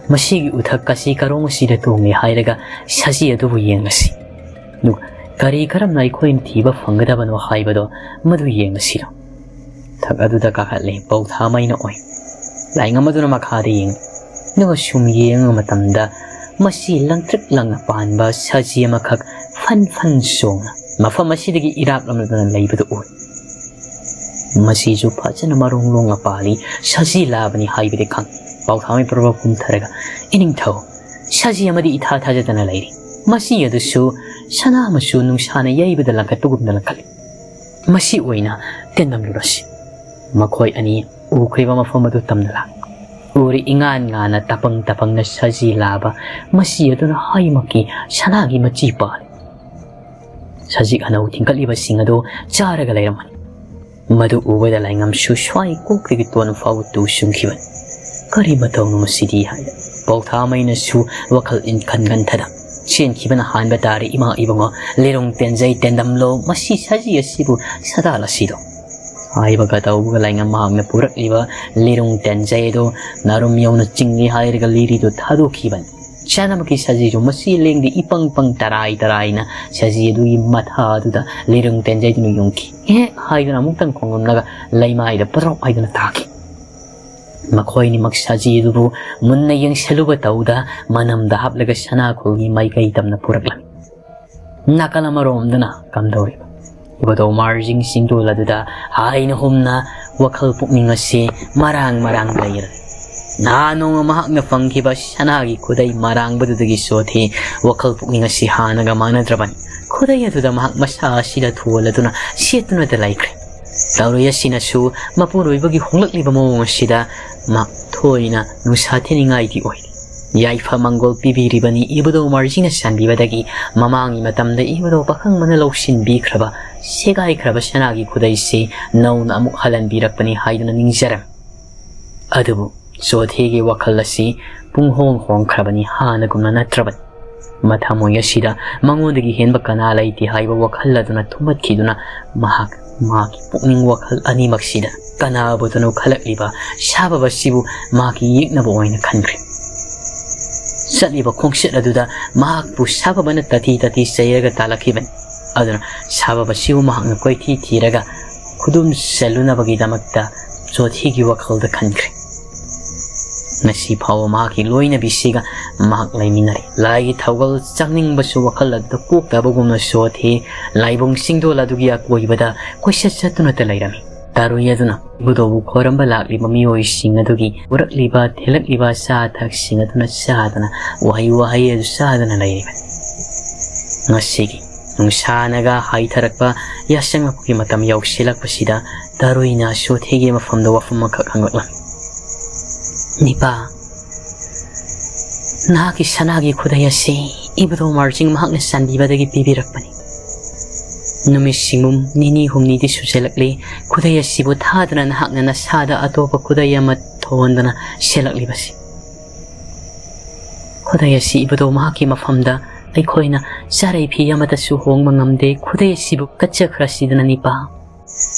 ꯃꯁꯤꯒꯤ ꯎꯊꯛ ꯑꯁꯤ ꯀꯔꯣꯡ ꯑꯁꯤꯗ ꯇꯣꯡꯂꯦ ꯍꯥꯏꯔꯒ ꯁꯖꯤ ꯑꯗꯨꯕꯨ ꯌꯦꯡꯂꯁꯤ꯫ ꯑꯗꯨꯒ ꯀꯔꯤ ꯀꯔꯝꯅ ꯑꯩꯈꯣꯏꯅ ꯊꯤꯕ ꯐꯪꯒꯗꯕꯅꯣ ꯍꯥꯏꯕꯗꯣ ꯃꯗꯨ ꯌꯦꯡꯂꯁꯤꯔꯣ? ꯊꯛ ꯑꯗꯨꯗ ꯀꯥꯈꯠꯂꯦ ꯄꯧꯊꯥꯃꯩꯅ ꯑꯣꯏ꯫ ꯂꯥꯏꯉꯝ ꯑꯗꯨꯅ ꯃꯈꯥꯗ ꯌꯦꯡꯂꯤ꯫ ꯑꯗꯨꯒ ꯁꯨꯝ ꯌꯦꯡꯕ ꯃꯇꯝꯗ ꯃꯁꯤ ꯂꯪꯇ꯭ꯔꯤꯛ ꯂꯪꯅ ꯄꯥꯟꯕ ꯁꯖꯤ ꯑꯃꯈꯛ ꯐꯟ ꯐꯟ ꯆꯣꯡꯅ ꯃꯐꯝ ꯑꯁꯤꯗꯒꯤ ꯏꯔꯥꯛꯂꯝꯂꯗꯅ ꯂꯩꯕꯗꯨ ꯎꯏ꯫ ꯃꯁꯤꯁꯨ ꯐꯖꯅ ꯃꯔꯣꯡ ꯂꯣꯡꯅ ꯄꯥꯜꯂꯤ, ꯁꯖꯤ ꯂꯥꯕꯅꯤ ꯍꯥꯏꯕꯗꯤ ꯈꯪꯏ꯫ ꯄꯧꯊꯥꯃꯩ ꯄ꯭ꯔꯣꯕ ꯀꯨꯝꯊꯔꯒ, "ꯏꯅꯤꯡꯊꯧ, ꯁꯖꯤ ꯑꯃꯗꯤ ꯏꯊꯥ ꯊꯥꯖꯗꯅ ꯂꯩꯔꯤ꯫ ꯃꯁꯤ ꯑꯗꯨꯁꯨ ꯁꯅꯥ ꯃꯆꯨ ꯅꯨꯡꯁꯥꯅ ꯌꯩꯕꯗ ꯂꯪꯈꯠꯄꯒꯨꯝꯅ ꯂꯪꯈꯠꯂꯤ꯫ ꯃꯁꯤ ꯑꯣꯏꯅ ꯇꯦꯟꯗꯝꯂꯨꯔꯁꯤ꯫" ꯃꯈꯣꯏ ꯑꯅꯤ ꯎꯈ꯭ꯔꯤꯕ ꯃꯐꯝ ꯑꯗꯨ ꯇꯝꯅ ꯂꯥꯛ꯫ ꯎꯔꯤ ꯏꯉꯥꯟ ꯉꯥꯟꯅ ꯇꯄꯪ ꯇꯄꯪꯅ ꯁꯖꯤ ꯂꯥꯕ ꯃꯁꯤ ꯑꯗꯨꯅ ꯍꯥꯏꯃꯛꯀꯤ ꯁꯅꯥꯒꯤ ꯃꯆꯤ ꯄꯥꯜꯂꯤ꯫ ꯁꯖꯤꯛ ꯑꯅꯧ ꯊꯤꯡꯒꯠꯂꯤꯕꯁꯤꯡ ꯑꯗꯨ ꯆꯥꯔꯒ ꯂꯩꯔꯝꯃꯅꯤ꯫ ꯃꯗꯨ ꯎꯕꯗ ꯂꯥꯏꯉꯝꯁꯨ ꯁ꯭ꯋꯥꯏ ꯀꯣꯛꯇꯒꯤ ꯇꯣꯟ ꯐꯥꯎꯕ ꯇꯨ ꯆꯨꯡꯈꯤꯕꯅꯤ꯫ "ꯀꯔꯤ ꯃꯇꯧꯅꯣ ꯃꯁꯤꯗꯤ?" ꯍꯥꯏꯅ ꯄꯥꯎꯊꯥꯃꯩꯅꯁꯨ ꯋꯥꯈꯜ ꯏꯟꯈꯟ ꯈꯟꯊꯅ, "ꯆꯦꯟꯈꯤꯕꯅ ꯍꯥꯟꯕ ꯇꯥꯔꯦ ꯏꯃꯥ ꯏꯕꯨꯡꯉꯣ, ꯂꯤꯔꯨꯡ ꯇꯦꯟꯖꯩ ꯇꯦꯟꯗꯝꯂꯣ ꯃꯁꯤ ꯁꯖꯤ ꯑꯁꯤꯕꯨ ꯁꯗꯥꯜ ꯑꯁꯤꯗꯣ?" ꯍꯥꯏꯕꯒ ꯇꯧꯕꯒ ꯂꯥꯏꯉꯝ ꯃꯍꯥꯛꯅ ꯄꯨꯔꯛꯂꯤꯕ ꯂꯤꯔꯨꯡ ꯇꯦꯟꯖꯩ ꯑꯗꯨ ꯅꯥꯔꯨꯝ ꯌꯧꯅ ꯆꯤꯡꯂꯤ ꯍꯥꯏꯔꯒ ꯂꯤꯔꯤꯗꯨ ꯊꯥꯗꯣꯛꯈꯤꯕꯅꯤ꯫ ꯆꯥꯅꯕꯒꯤ ꯁꯖꯤꯁꯨ ꯃꯁꯤ ꯂꯦꯡꯗꯦ, ꯏꯄꯪ ꯄꯪ ꯇꯔꯥꯏ ꯇꯔꯥꯏꯅ ꯁꯖꯤ ꯑꯗꯨꯒꯤ ꯃꯊꯥ ꯑꯗꯨꯗ ꯂꯤꯔꯨꯡ ꯇꯦꯟꯖꯩꯗꯨꯅ ꯌꯨꯡꯈꯤ꯫ "ꯑꯦꯍꯦꯛ" ꯍꯥꯏꯗꯨꯅ ꯑꯃꯨꯛꯇꯪ ꯈꯣꯡꯂꯝꯂꯒ ꯂꯩꯃꯥꯏꯗ ꯄꯗ꯭ꯔꯣꯛ ꯍꯥꯏꯗꯨꯅ ꯇꯥꯈꯤ꯫ ꯃꯈꯣꯏꯅꯤꯃꯛ ꯁꯖꯤ ꯑꯗꯨꯕꯨ ꯃꯨꯟꯅ ꯌꯦꯡꯁꯤꯜꯂꯨꯕ ꯇꯧꯗ ꯃꯅꯝꯗ ꯍꯥꯞꯂꯒ ꯁꯅꯥꯈꯣꯜꯒꯤ ꯃꯥꯏꯀꯩ ꯇꯝꯅ ꯄꯨꯔꯛꯂꯝꯃꯤ꯫ ꯅꯥꯀꯜ ꯑꯃꯔꯣꯝꯗꯅ ꯀꯝꯗꯧꯔꯤꯕ? ꯏꯕꯨꯙꯧ ꯃꯥꯔꯖꯤꯡ ꯆꯤꯡꯗꯣꯜ ꯑꯗꯨꯗ ꯍꯥꯏꯅ ꯍꯨꯝꯅ ꯋꯥꯈꯜ ꯄꯨꯛꯅꯤꯡ ꯑꯁꯤ ꯃꯔꯥꯡ ꯃꯔꯥꯡ ꯂꯩꯔꯦ꯫ ꯅꯍꯥ ꯅꯣꯡꯃ ꯃꯍꯥꯛꯅ ꯐꯪꯈꯤꯕ ꯁꯅꯥꯒꯤ ꯈꯨꯗꯩ ꯃꯔꯥꯡꯕꯗꯨꯗꯒꯤ ꯆꯣꯊꯦ ꯋꯥꯈꯜ ꯄꯨꯛꯅꯤꯡ ꯑꯁꯤ ꯍꯥꯟꯅꯒ ꯃꯥꯟꯅꯗ꯭ꯔꯕꯅꯤ꯫ ꯈꯨꯗꯩ ꯑꯗꯨꯗ ꯃꯍꯥꯛ ꯃꯁꯥ ꯑꯁꯤꯗ ꯊꯣꯜꯂꯗꯨꯅ ꯁꯦꯠꯇꯨꯅꯇ ꯂꯩꯈ꯭ꯔꯦ꯫ ꯇꯧꯔꯤ ꯑꯁꯤꯅꯁꯨ ꯃꯄꯨꯔꯣꯏꯕꯒꯤ ꯍꯣꯡꯂꯛꯂꯤꯕ ꯃꯑꯣꯡ ꯑꯁꯤꯗ ꯃꯍꯥꯛ ꯊꯣꯏꯅ ꯅꯨꯡꯁꯥ ꯊꯤꯅꯤꯡꯉꯥꯏꯗꯤ ꯑꯣꯏ꯫ ꯌꯥꯏꯐ ꯃꯪꯒꯣꯜ ꯄꯤꯕꯤꯔꯤꯕꯅꯤ ꯏꯕꯨꯙꯧ ꯃꯥꯔꯖꯤꯡꯅ ꯆꯥꯟꯕꯤꯕꯗꯒꯤ꯫ ꯃꯃꯥꯡꯒꯤ ꯃꯇꯝꯗ ꯏꯕꯨꯙꯧ ꯄꯥꯈꯪꯕꯅ ꯂꯧꯁꯤꯟꯕꯤꯈ꯭ꯔꯕ ꯁꯦꯒꯥꯏꯈ꯭ꯔꯕ ꯁꯅꯥꯒꯤ ꯈꯨꯗꯩꯁꯤ ꯅꯧꯅ ꯑꯃꯨꯛ ꯍꯜꯍꯟꯕꯤꯔꯛꯄꯅꯤ ꯍꯥꯏꯗꯨꯅ ꯅꯤꯡꯖꯔꯝꯃꯤ꯫ ꯑꯗꯨꯕꯨ ꯆꯣꯊꯦꯒꯤ ꯋꯥꯈꯜ ꯑꯁꯤ ꯄꯨꯡꯍꯣꯡ ꯍꯣꯡꯈ꯭ꯔꯕꯅꯤ, ꯍꯥꯟꯅꯒꯨꯝꯅ ꯅꯠꯇ꯭ꯔꯕꯅꯤ꯫ ꯃꯊꯃꯣꯏ ꯑꯁꯤꯗ ꯃꯉꯣꯟꯗꯒꯤ ꯍꯦꯟꯕ ꯀꯅꯥ ꯂꯩꯇꯦ ꯍꯥꯏꯕ ꯋꯥꯈꯜ ꯑꯗꯨꯅ ꯊꯨꯝꯍꯠꯈꯤꯗꯨꯅ ꯃꯍꯥꯛ ꯃꯥꯒꯤ ꯄꯨꯛꯅꯤꯡ ꯋꯥꯈꯜ ꯑꯅꯤꯃꯛꯁꯤꯗ ꯀꯅꯥꯕꯨꯗꯅꯣ ꯈꯜꯂꯛꯂꯤꯕ ꯁꯥꯕꯕ ꯑꯁꯤꯕꯨ ꯃꯥꯒꯤ ꯌꯦꯛꯅꯕ ꯑꯣꯏꯅ ꯈꯟꯈ꯭ꯔꯦ꯫ ꯆꯠꯂꯤꯕ ꯈꯣꯡꯆꯠ ꯑꯗꯨꯗ ꯃꯍꯥꯛꯄꯨ ꯁꯥꯕꯕꯅ ꯇꯥꯊꯤ ꯇꯥꯊꯤ ꯆꯩꯔꯒ ꯇꯥꯜꯂꯛꯈꯤꯕꯅꯤ꯫ ꯑꯗꯨꯅ ꯁꯥꯕꯕ ꯑꯁꯤꯕꯨ ꯃꯍꯥꯛꯅ ꯀꯣꯏꯊꯤ ꯊꯤꯔꯒ ꯈꯨꯗꯨꯝ ꯆꯜꯂꯨꯅꯕꯒꯤꯗꯃꯛꯇ ꯆꯣꯊꯤꯒꯤ ꯋꯥꯈꯜꯗ ꯈꯟꯈ꯭ꯔꯦ꯫ ꯉꯁꯤ ꯐꯥꯎꯕ ꯃꯍꯥꯛꯀꯤ ꯂꯣꯏꯅꯕꯤꯁꯤꯒ ꯃꯍꯥꯛ ꯂꯩꯃꯤꯟꯅꯔꯤ꯫ ꯂꯥꯏꯒꯤ ꯊꯧꯒꯜ ꯆꯪꯅꯤꯡꯕꯁꯨ ꯋꯥꯈꯜ ꯑꯗꯨꯗ ꯄꯣꯛꯇꯕꯒꯨꯝꯅ ꯆꯣꯊꯦ ꯂꯥꯏꯕꯨꯡ ꯆꯤꯡꯗꯣꯜ ꯑꯗꯨꯒꯤ ꯑꯀꯣꯏꯕꯗ ꯀꯣꯏꯆꯠ ꯆꯠꯇꯨꯅꯇ ꯂꯩꯔꯝꯃꯤ꯫ ꯇꯥꯔꯨꯏ ꯑꯗꯨꯅ ꯏꯕꯨꯙꯧꯕꯨ ꯈꯣꯏꯔꯝꯕ ꯂꯥꯛꯂꯤꯕ ꯃꯤꯑꯣꯏꯁꯤꯡ ꯑꯗꯨꯒꯤ ꯄꯨꯔꯛꯂꯤꯕ ꯊꯤꯜꯂꯛꯂꯤꯕ ꯑꯆꯥ ꯑꯊꯛꯁꯤꯡ ꯑꯗꯨꯅ ꯆꯥꯗꯅ ꯋꯥꯍꯩ ꯋꯥꯍꯩ ꯑꯗꯨ ꯆꯥꯗꯨꯅ ꯂꯩꯔꯤꯕꯅꯤ꯫ ꯉꯁꯤꯒꯤ ꯅꯨꯡꯁꯥꯅꯒ ꯍꯥꯏꯊꯔꯛꯄ ꯌꯥꯆꯪꯉꯛꯄꯒꯤ ꯃꯇꯝ ꯌꯧꯁꯤꯜꯂꯛꯄꯁꯤꯗ ꯇꯥꯔꯨꯏꯅ ꯆꯣꯊꯦꯒꯤ ꯃꯐꯝꯗ ꯋꯥꯐꯝ ꯑꯃꯈꯛ ꯍꯪꯂꯛꯂꯝꯃꯤ꯫ "ꯅꯤꯄꯥ, ꯅꯍꯥꯛꯀꯤ ꯁꯅꯥꯒꯤ ꯈꯨꯗꯩ ꯑꯁꯤ ꯏꯕꯨꯙꯧ ꯃꯥꯔꯖꯤꯡ ꯃꯍꯥꯛꯅ ꯆꯥꯟꯕꯤꯕꯗꯒꯤ ꯄꯤꯕꯤꯔꯛꯄꯅꯤ꯫ ꯅꯨꯃꯤꯠ ꯁꯤꯡꯒꯨꯝ ꯅꯤꯅꯤ ꯍꯨꯝꯅꯤꯗꯤ ꯁꯨꯖꯜꯂꯛꯂꯤ꯫ ꯈꯨꯗꯩ ꯑꯁꯤꯕꯨ ꯊꯥꯗꯨꯅ ꯅꯍꯥꯛꯅ ꯅꯁꯥꯗ ꯑꯇꯣꯞꯄ ꯈꯨꯗꯩ ꯑꯃ ꯊꯣꯟꯗꯅ ꯁꯦꯠꯂꯛꯂꯤꯕꯁꯤ꯫ ꯈꯨꯗꯩ ꯑꯁꯤ ꯏꯕꯗꯣ ꯃꯍꯥꯛꯀꯤ ꯃꯐꯝꯗ ꯑꯩꯈꯣꯏꯅ ꯆꯥꯔꯩ ꯐꯤ ꯑꯃꯠꯇꯁꯨ ꯍꯣꯡꯕ ꯉꯝꯗꯦ꯫ ꯈꯨꯗꯩ ꯑꯁꯤꯕꯨ ꯀꯠꯆꯈ꯭ꯔꯁꯤꯗꯅ ꯅꯤꯄꯥ꯫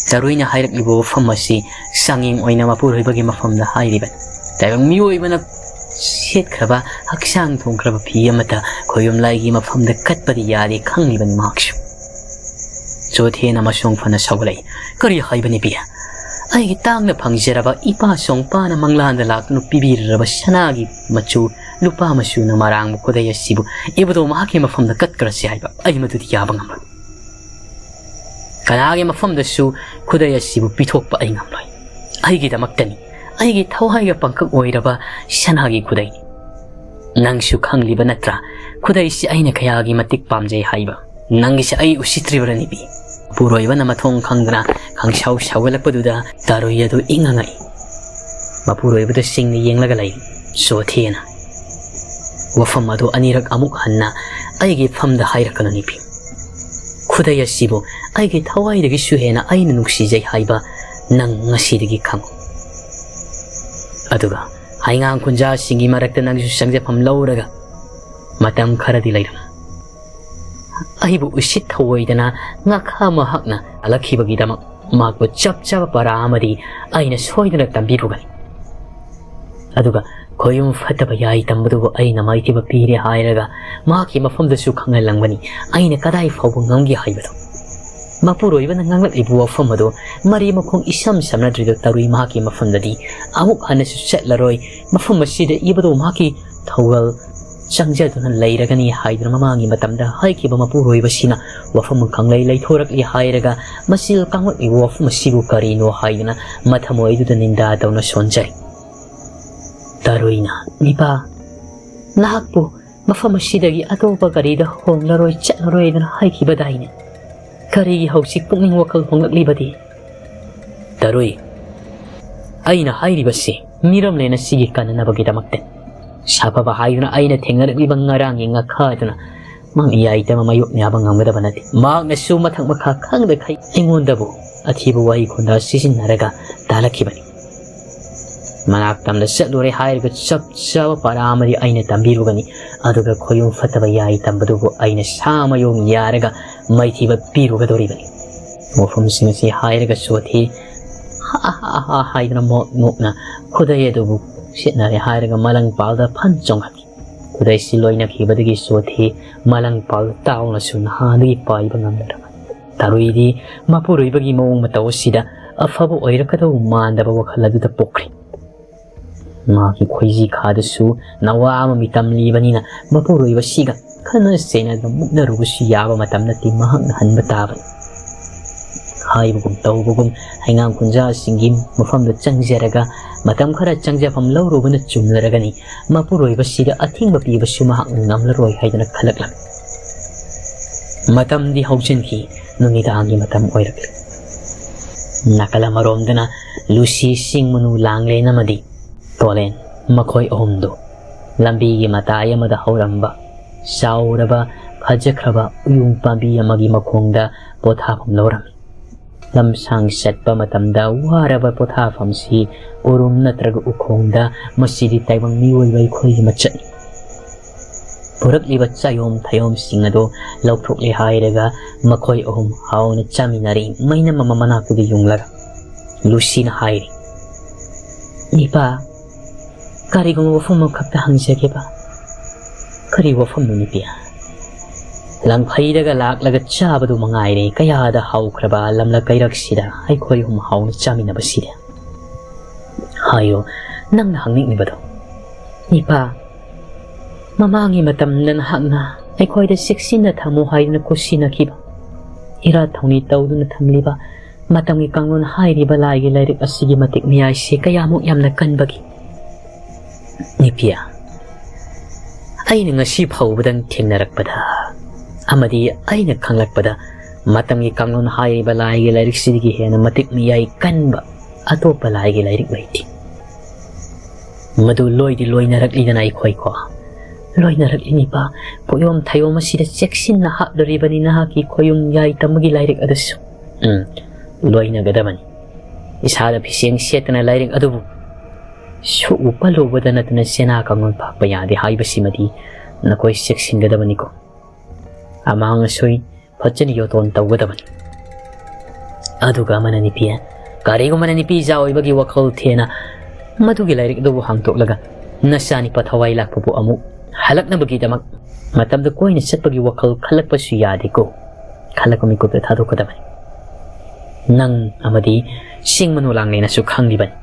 ꯇꯔꯨꯏꯅ ꯍꯥꯏꯔꯛꯂꯤꯕ ꯋꯥꯐꯝ ꯑꯁꯤ ꯆꯥꯡꯌꯦꯡ ꯑꯣꯏꯅ ꯃꯄꯨꯔꯣꯏꯕꯒꯤ ꯃꯐꯝꯗ ꯍꯥꯏꯔꯤꯕꯅꯤ꯫ ꯇꯥꯏꯕꯪ ꯃꯤꯑꯣꯏꯕꯅ ꯁꯦꯠꯈ꯭ꯔꯕ, ꯍꯛꯆꯥꯡ ꯊꯣꯡꯈ꯭ꯔꯕ ꯐꯤ ꯑꯃꯠꯇ ꯈꯣꯌꯨꯝ ꯂꯥꯏꯒꯤ ꯃꯐꯝꯗ ꯀꯠꯄꯗꯤ ꯌꯥꯗꯦ ꯈꯪꯂꯤꯕꯅꯤ ꯃꯍꯥꯛꯁꯨ꯫ ꯆꯣꯊꯦꯅ ꯃꯁꯣꯡ ꯐꯅ ꯁꯧꯒꯠꯂꯛꯏ꯫ "ꯀꯔꯤ ꯍꯥꯏꯕꯅꯤ ꯄꯤ? ꯑꯩꯒꯤ ꯇꯥꯡꯅ ꯐꯪꯖꯔꯕ ꯏꯄꯥ ꯁꯣꯡꯄꯥꯅ ꯃꯪꯂꯥꯟꯗ ꯂꯥꯛꯇꯨꯅ ꯄꯤꯕꯤꯔꯔꯕ ꯁꯅꯥꯒꯤ ꯃꯆꯨ, ꯂꯨꯄꯥ ꯃꯆꯨꯅ ꯃꯔꯥꯡꯕ ꯈꯨꯗꯩ ꯑꯁꯤꯕꯨ ꯏꯕꯗꯣ ꯃꯍꯥꯛꯀꯤ ꯃꯐꯝꯗ ꯀꯠꯈ꯭ꯔꯁꯤ ꯍꯥꯏꯕ? ꯑꯩ ꯃꯗꯨꯗꯤ ꯌꯥꯕ ꯉꯝꯂꯣꯏ꯫ ꯀꯅꯥꯒꯤ ꯃꯐꯝꯗꯁꯨ ꯈꯨꯗꯩ ꯑꯁꯤꯕꯨ ꯄꯤꯊꯣꯛꯄ ꯑꯩ ꯉꯝꯂꯣꯏ꯫ ꯑꯩꯒꯤꯗꯃꯛꯇꯅꯤ, ꯑꯩꯒꯤ ꯊꯋꯥꯏꯒ ꯄꯪꯀꯛ ꯑꯣꯏꯔꯕ ꯁꯅꯥꯒꯤ ꯈꯨꯗꯩꯅꯤ꯫ ꯅꯪꯁꯨ ꯈꯪꯂꯤꯕ ꯅꯠꯇ꯭ꯔꯥ, ꯈꯨꯗꯩꯁꯤ ꯑꯩꯅ ꯀꯌꯥꯒꯤ ꯃꯇꯤꯛ ꯄꯥꯝꯖꯩ ꯍꯥꯏꯕ? ꯅꯪꯒꯤꯁꯦ ꯑꯩ ꯎꯁꯤꯠꯇ꯭ꯔꯤꯕ꯭ꯔꯥ ꯅꯨꯄꯤ?" ꯃꯄꯨꯔꯣꯏꯕꯅ ꯃꯊꯣꯡ ꯈꯪꯗꯅ ꯈꯪꯁꯥꯎ ꯁꯥꯎꯒꯠꯂꯛꯄꯗꯨꯗ ꯇꯥꯔꯨꯏ ꯑꯗꯨ ꯏꯪꯉꯉꯛꯏ꯫ ꯃꯄꯨꯔꯣꯏꯕꯗ ꯁꯤꯡꯅ ꯌꯦꯡꯂꯒ ꯂꯩꯔꯤ꯫ ꯆꯣꯊꯦꯅ ꯋꯥꯐꯝ ꯑꯗꯨ ꯑꯅꯤꯔꯛ ꯑꯃꯨꯛ ꯍꯟꯅ ꯑꯩꯒꯤ ꯐꯝꯗ ꯍꯥꯏꯔꯛꯀꯅꯨ ꯅꯨꯄꯤ꯫ ꯈꯨꯗꯩ ꯑꯁꯤꯕꯨ ꯑꯩꯒꯤ ꯊꯋꯥꯏꯗꯒꯤꯁꯨ ꯍꯦꯟꯅ ꯑꯩꯅ ꯅꯨꯡꯁꯤꯖꯩ ꯍꯥꯏꯕ ꯅꯪ ꯉꯁꯤꯗꯒꯤ ꯈꯪꯉꯨ꯫ ꯑꯗꯨꯒ ꯍꯩꯉꯥꯡ ꯈꯨꯟꯖꯥꯁꯤꯡꯒꯤ ꯃꯔꯛꯇ ꯅꯪꯁꯨ ꯆꯪꯖꯐꯝ ꯂꯧꯔꯒ ꯃꯇꯝ ꯈꯔꯗꯤ ꯂꯩꯔꯝꯃꯨ꯫ ꯑꯩꯕꯨ ꯎꯁꯤꯠ ꯊꯧꯑꯣꯏꯗꯅ ꯉꯥꯈꯥ ꯃꯍꯥꯛꯅ ꯍꯜꯂꯛꯈꯤꯕꯒꯤꯗꯃꯛ ꯃꯍꯥꯛꯄꯨ ꯆꯞ ꯆꯥꯕ ꯄꯔꯥ ꯑꯃꯗꯤ ꯑꯩꯅ ꯁꯣꯏꯗꯅ ꯇꯝꯕꯤꯔꯨꯒꯅꯤ꯫ ꯑꯗꯨꯒ ꯈꯣꯌꯨꯝ ꯐꯠꯇꯕ ꯌꯥꯏ ꯇꯝꯕꯗꯨꯕꯨ ꯑꯩꯅ ꯃꯥꯏꯊꯤꯕ ꯄꯤꯔꯦ ꯍꯥꯏꯔꯒ ꯃꯍꯥꯛꯀꯤ ꯃꯐꯝꯗꯁꯨ ꯈꯪꯍꯜꯂꯝꯒꯅꯤ ꯑꯩꯅ ꯀꯗꯥꯏ ꯐꯥꯎꯕ ꯉꯝꯒꯦ ꯍꯥꯏꯕꯗꯨ꯫ ꯃꯄꯨꯔꯣꯏꯕꯅ ꯉꯥꯡꯂꯛꯂꯤꯕ ꯋꯥꯐꯝ ꯑꯗꯨ ꯃꯔꯤ ꯃꯈꯣꯡ ꯏꯁꯝ ꯁꯝꯅꯗ꯭ꯔꯤꯗ ꯇꯔꯨꯏ ꯃꯍꯥꯛꯀꯤ ꯃꯐꯝꯗꯗꯤ ꯑꯃꯨꯛ ꯍꯟꯅꯁꯨ ꯆꯠꯂꯔꯣꯏ꯫ ꯃꯐꯝ ꯑꯁꯤꯗ ꯏꯕꯗꯣ ꯃꯍꯥꯛꯀꯤ ꯊꯧꯒꯜ ꯆꯪꯖꯗꯨꯅ ꯂꯩꯔꯒꯅꯤ ꯍꯥꯏꯗꯨꯅ ꯃꯃꯥꯡꯒꯤ ꯃꯇꯝꯗ ꯍꯥꯏꯈꯤꯕ ꯃꯄꯨꯔꯣꯏꯕꯁꯤꯅ ꯋꯥꯐꯝ ꯈꯪꯂꯩ ꯂꯩꯊꯣꯔꯛꯂꯤ ꯍꯥꯏꯔꯒ ꯃꯆꯤꯜ ꯀꯥꯡꯂꯛꯂꯤꯕ ꯋꯥꯐꯝ ꯑꯁꯤꯕꯨ ꯀꯔꯤꯅꯣ ꯍꯥꯏꯗꯨꯅ ꯃꯊꯃꯣꯏꯗꯨꯗ ꯅꯤꯟꯗꯥ ꯇꯧꯅ ꯁꯣꯟꯖꯔꯤ꯫ ꯇꯔꯨꯏꯅ, "ꯅꯤꯄꯥ, ꯅꯍꯥꯛꯄꯨ ꯃꯐꯝ ꯑꯁꯤꯗꯒꯤ ꯑꯇꯣꯞꯄ ꯀꯔꯤꯗ ꯍꯣꯡꯂꯔꯣꯏ, ꯆꯠꯂꯔꯣꯏꯗꯅ ꯍꯥꯏꯈꯤꯕꯗꯥꯏꯅꯦ? ꯀꯔꯤꯒꯤ ꯍꯧꯖꯤꯛ ꯄꯨꯛꯅꯤꯡ ꯋꯥꯈꯜ ꯍꯣꯡꯂꯛꯂꯤꯕꯗꯤ?" "ꯇꯔꯨꯏ, ꯑꯩꯅ ꯍꯥꯏꯔꯤꯕꯁꯤ ꯃꯤꯔꯝꯂꯦꯟ ꯑꯁꯤꯒꯤ ꯀꯥꯟꯅꯅꯕꯒꯤꯗꯃꯛꯇꯅꯤ꯫ ꯁꯥꯐꯕ ꯍꯥꯏꯗꯨꯅ ꯑꯩꯅ ꯊꯦꯡꯅꯔꯛꯂꯤꯕ ꯉꯔꯥꯡꯒꯤ ꯉꯥꯈꯥꯗꯨꯅ ꯃꯍꯥꯛ ꯌꯥꯏꯇꯃ ꯃꯥꯌꯣꯛꯅꯕ ꯉꯝꯒꯗꯕ ꯅꯠꯇꯦ꯫ ꯃꯍꯥꯛꯅꯁꯨ ꯃꯊꯛ ꯃꯈꯥ ꯈꯪꯗꯈꯩ ꯑꯩꯉꯣꯟꯗꯕꯨ ꯑꯊꯤꯕ ꯋꯥꯍꯩ ꯈꯣꯟꯗꯥ ꯁꯤꯖꯤꯟꯅꯔꯒ ꯇꯥꯜꯂꯛꯈꯤꯕꯅꯤ꯫ ꯃꯅꯥꯛꯇꯝꯗ ꯆꯠꯂꯨꯔꯦ ꯍꯥꯏꯔꯒ ꯆꯞ ꯆꯥꯕ ꯄꯔꯥ ꯑꯃꯗꯤ ꯑꯩꯅ ꯇꯝꯕꯤꯔꯨꯒꯅꯤ, ꯑꯗꯨꯒ ꯈꯣꯌꯨꯝ ꯐꯠꯇꯕ ꯌꯥꯏ ꯇꯝꯕꯗꯨꯕꯨ ꯑꯩꯅ ꯁꯥ ꯃꯌꯣꯡ ꯌꯥꯔꯒ ꯃꯥꯏꯊꯤꯕ ꯄꯤꯔꯨꯒꯗꯧꯔꯤꯕꯅꯤ꯫ ꯋꯥꯐꯝꯁꯤꯡ ꯑꯁꯤ ꯍꯥꯏꯔꯒ ꯁꯣꯊꯤ ꯍꯥ ꯍꯥ ꯍꯥ ꯍꯥꯏꯗꯨꯅ ꯃꯣꯛ ꯃꯣꯛꯅ ꯈꯨꯗꯩ ꯑꯗꯨꯕꯨ ꯁꯤꯠꯅꯔꯦ ꯍꯥꯏꯔꯒ ꯃꯂꯪꯄꯥꯜꯗ ꯐꯟ ꯆꯣꯡꯈꯠꯈꯤ꯫ ꯈꯨꯗꯩꯁꯤ ꯂꯣꯏꯅꯈꯤꯕꯗꯒꯤ ꯁꯣꯊꯤ ꯃꯂꯪꯄꯥꯜꯗ ꯇꯥꯎꯅꯁꯨ ꯅꯍꯥꯟꯗꯒꯤ ꯄꯥꯏꯕ ꯉꯝꯗ꯭ꯔꯕ ꯇꯔꯨꯏꯗꯤ ꯃꯄꯨꯔꯣꯏꯕꯒꯤ ꯃꯑꯣꯡ ꯃꯇꯧ ꯑꯁꯤꯗ ꯑꯐꯕ ꯑꯣꯏꯔꯛꯀꯗꯧꯕ ꯃꯥꯟꯗꯕ ꯋꯥꯈꯜ ꯑꯗꯨꯗ ꯄꯣꯛꯈ꯭ꯔꯦ꯫ ꯃꯍꯥꯛꯀꯤ ꯈꯣꯏꯖꯤ ꯈꯥꯗꯁꯨ ꯅꯋꯥ ꯑꯃ ꯃꯤꯇꯝꯂꯤꯕꯅꯤꯅ ꯃꯄꯨꯔꯣꯏꯕꯁꯤꯒ ꯈꯠꯅ ꯆꯩꯅꯗꯨꯅ ꯃꯨꯛꯅꯔꯨꯕꯁꯨ ꯌꯥꯕ ꯃꯇꯝ ꯅꯠꯇꯦ, ꯃꯍꯥꯛꯅ ꯍꯟꯕ ꯇꯥꯕꯅꯤ꯫ ꯍꯥꯏꯕꯒꯨꯝ ꯇꯧꯕꯒꯨꯝ ꯍꯩꯉꯥꯡ ꯈꯨꯟꯖꯥꯁꯤꯡꯒꯤ ꯃꯐꯝꯗ ꯆꯪꯖꯔꯒ ꯃꯇꯝ ꯈꯔ ꯆꯪꯖꯐꯝ ꯂꯧꯔꯨꯕꯅ ꯆꯨꯝꯂꯔꯒꯅꯤ꯫ ꯃꯄꯨꯔꯣꯏꯕꯁꯤꯗ ꯑꯊꯤꯡꯕ ꯄꯤꯕꯁꯨ ꯃꯍꯥꯛꯅ ꯉꯝꯂꯔꯣꯏ ꯍꯥꯏꯗꯨꯅ ꯈꯜꯂꯛꯂꯝꯃꯤ꯫ ꯃꯇꯝꯗꯤ ꯍꯧꯖꯤꯟꯈꯤ꯫ ꯅꯨꯃꯤꯗꯥꯡꯒꯤ ꯃꯇꯝ ꯑꯣꯏꯔꯛꯂꯤ꯫ ꯅꯥꯀꯜ ꯑꯃꯔꯣꯝꯗꯅ ꯂꯨꯁꯤ, ꯁꯤꯡꯃꯅꯨ, ꯂꯥꯡꯂꯦꯟ ꯑꯃꯗꯤ ꯇꯣꯂꯦꯟ, ꯃꯈꯣꯏ ꯑꯍꯨꯝꯗꯨ ꯂꯝꯕꯤꯒꯤ ꯃꯇꯥꯏ ꯑꯃꯗ ꯍꯧꯔꯝꯕ ꯆꯥꯎꯔꯕ ꯐꯖꯈ꯭ꯔꯕ ꯎꯌꯨꯡ ꯄꯥꯝꯕꯤ ꯑꯃꯒꯤ ꯃꯈꯣꯡꯗ ꯄꯣꯊꯥꯐꯝ ꯂꯧꯔꯝꯃꯤ꯫ ꯂꯝꯁꯥꯡ ꯆꯠꯄ ꯃꯇꯝꯗ ꯋꯥꯔꯕ ꯄꯣꯊꯥꯐꯝꯁꯤ ꯎꯔꯨꯝ ꯅꯠꯇ꯭ꯔꯒ ꯎꯈꯣꯡꯗ, ꯃꯁꯤꯗꯤ ꯇꯥꯏꯕꯪ ꯃꯤꯑꯣꯏꯕ ꯑꯩꯈꯣꯏꯒꯤ ꯃꯆꯠꯅꯤ꯫ ꯄꯨꯔꯛꯂꯤꯕ ꯆꯥꯌꯣꯝ ꯊꯌꯣꯝꯁꯤꯡ ꯑꯗꯨ ꯂꯧꯊꯣꯛꯂꯦ ꯍꯥꯏꯔꯒ ꯃꯈꯣꯏ ꯑꯍꯨꯝ ꯍꯥꯎꯅ ꯆꯥꯃꯤꯟꯅꯔꯤ꯫ ꯃꯩꯅꯝ ꯑꯃ ꯃꯅꯥꯛꯇꯨꯗ ꯌꯨꯡꯂꯒ ꯂꯨꯁꯤꯅ ꯍꯥꯏꯔꯤ, "ꯏꯄꯥ, ꯀꯔꯤꯒꯨꯝꯕ ꯋꯥꯐꯝ ꯑꯃꯈꯛꯇ ꯍꯪꯖꯒꯦꯕ?" "ꯀꯔꯤ ꯋꯥꯐꯝꯅꯣ ꯅꯨꯄꯤ?" "ꯂꯪꯐꯩꯗꯒ ꯂꯥꯛꯂꯒ ꯆꯥꯕꯗꯨ ꯃꯉꯥꯏꯔꯦ, ꯀꯌꯥꯗ ꯍꯥꯎꯈ꯭ꯔꯕ ꯂꯝꯂꯛ ꯀꯩꯔꯛꯁꯤꯗ ꯑꯩꯈꯣꯏ ꯑꯍꯨꯝ ꯍꯥꯎꯅ ꯆꯥꯃꯤꯟꯅꯕꯁꯤꯗ꯫ ꯍꯥꯏꯌꯣ, ꯅꯪꯅ ꯍꯪꯅꯤꯡꯂꯤꯕꯗꯣ?" "ꯏꯄꯥ, ꯃꯃꯥꯡꯒꯤ ꯃꯇꯝꯗ ꯅꯍꯥꯛꯅ ꯑꯩꯈꯣꯏꯗ ꯆꯦꯛꯁꯤꯟꯅ ꯊꯝꯃꯨ ꯍꯥꯏꯗꯨꯅ ꯀꯨꯁꯤꯅꯈꯤꯕ, ꯏꯔꯥꯠ ꯊꯧꯅꯤ ꯇꯧꯗꯨꯅ ꯊꯝꯂꯤꯕ ꯃꯇꯝꯒꯤ ꯀꯥꯡꯂꯣꯟ ꯍꯥꯏꯔꯤꯕ ꯂꯥꯏꯒꯤ ꯂꯥꯏꯔꯤꯛ ꯑꯁꯤꯒꯤ ꯃꯇꯤꯛ ꯃꯌꯥꯏꯁꯤ ꯀꯌꯥꯃꯨꯛ ꯌꯥꯝꯅ ꯀꯟꯕꯒꯦ?" "ꯅꯨꯄꯤ, ꯑꯩꯅ ꯉꯁꯤ ꯐꯥꯎꯕꯗꯪ ꯊꯦꯡꯅꯔꯛꯄꯗ ꯑꯃꯗꯤ ꯑꯩꯅ ꯈꯪꯂꯛꯄꯗ ꯃꯇꯝꯒꯤ ꯀꯥꯡꯂꯣꯟ ꯍꯥꯏꯔꯤꯕ ꯂꯥꯏꯒꯤ ꯂꯥꯏꯔꯤꯛꯁꯤꯗꯒꯤ ꯍꯦꯟꯅ ꯃꯇꯤꯛ ꯃꯌꯥꯏ ꯀꯟꯕ ꯑꯇꯣꯞꯄ ꯂꯥꯏꯒꯤ ꯂꯥꯏꯔꯤꯛ ꯂꯩꯇꯦ꯫ ꯃꯗꯨ ꯂꯣꯏꯗꯤ ꯂꯣꯏꯅꯔꯛꯂꯤꯗꯅ ꯑꯩꯈꯣꯏꯀꯣ꯫ ꯂꯣꯏꯅꯔꯛꯂꯤꯅꯤꯕ ꯄꯣꯠꯌꯣꯝ ꯊꯌꯣꯝ ꯑꯁꯤꯗ ꯆꯦꯛꯁꯤꯟꯅ ꯍꯥꯞꯂꯨꯔꯤꯕꯅꯤ ꯅꯍꯥꯛꯀꯤ ꯈꯣꯌꯨꯝ ꯌꯥꯏ ꯇꯝꯕꯒꯤ ꯂꯥꯏꯔꯤꯛ ꯑꯗꯨꯁꯨ꯫ ꯎꯝ, ꯂꯣꯏꯅꯒꯗꯕꯅꯤ꯫ ꯏꯁꯥꯗ ꯐꯤꯁꯦꯡ ꯁꯦꯠꯇꯅ ꯂꯥꯏꯔꯤꯛ ꯑꯗꯨꯕꯨ ꯁꯣꯛꯎ ꯄꯜꯂꯨꯕꯗ ꯅꯠꯇꯅ ꯆꯦꯅꯥ ꯀꯥꯡꯂꯣꯟ ꯐꯥꯛꯄ ꯌꯥꯗꯦ ꯍꯥꯏꯕꯁꯤꯃꯗꯤ ꯅꯈꯣꯏ ꯆꯦꯛꯁꯤꯟꯒꯗꯕꯅꯤꯀꯣ꯫ ꯑꯃꯥꯡ ꯑꯁꯣꯏ ꯐꯖꯅ ꯌꯣꯇꯣꯟ ꯇꯧꯒꯗꯕꯅꯤ꯫ ꯑꯗꯨꯒ ꯑꯃꯅ ꯅꯨꯄꯤ, ꯀꯔꯤꯒꯨꯝꯕꯅ ꯅꯨꯄꯤ ꯏꯆꯥ ꯑꯣꯏꯕꯒꯤ ꯋꯥꯈꯜ ꯊꯦꯅ ꯃꯗꯨꯒꯤ ꯂꯥꯏꯔꯤꯛ ꯑꯗꯨꯕꯨ ꯍꯥꯡꯗꯣꯛꯂꯒ ꯅꯆꯥꯅꯤꯄꯥ ꯊꯋꯥꯏ ꯂꯥꯛꯄꯕꯨ ꯑꯃꯨꯛ ꯍꯜꯂꯛꯅꯕꯒꯤꯗꯃꯛ ꯃꯇꯝꯗ ꯀꯣꯏꯅ ꯆꯠꯄꯒꯤ ꯋꯥꯈꯜ ꯈꯜꯂꯛꯄꯁꯨ ꯌꯥꯗꯦꯀꯣ꯫ ꯈꯜꯂꯛꯄ ꯃꯤꯀꯨꯞꯇ ꯊꯥꯗꯣꯛꯀꯗꯕꯅꯤ꯫ ꯅꯪ ꯑꯃꯗꯤ ꯆꯤꯡ ꯃꯅꯨ ꯂꯥꯡꯂꯦꯅꯁꯨ ꯈꯪꯂꯤꯕꯅꯤ꯫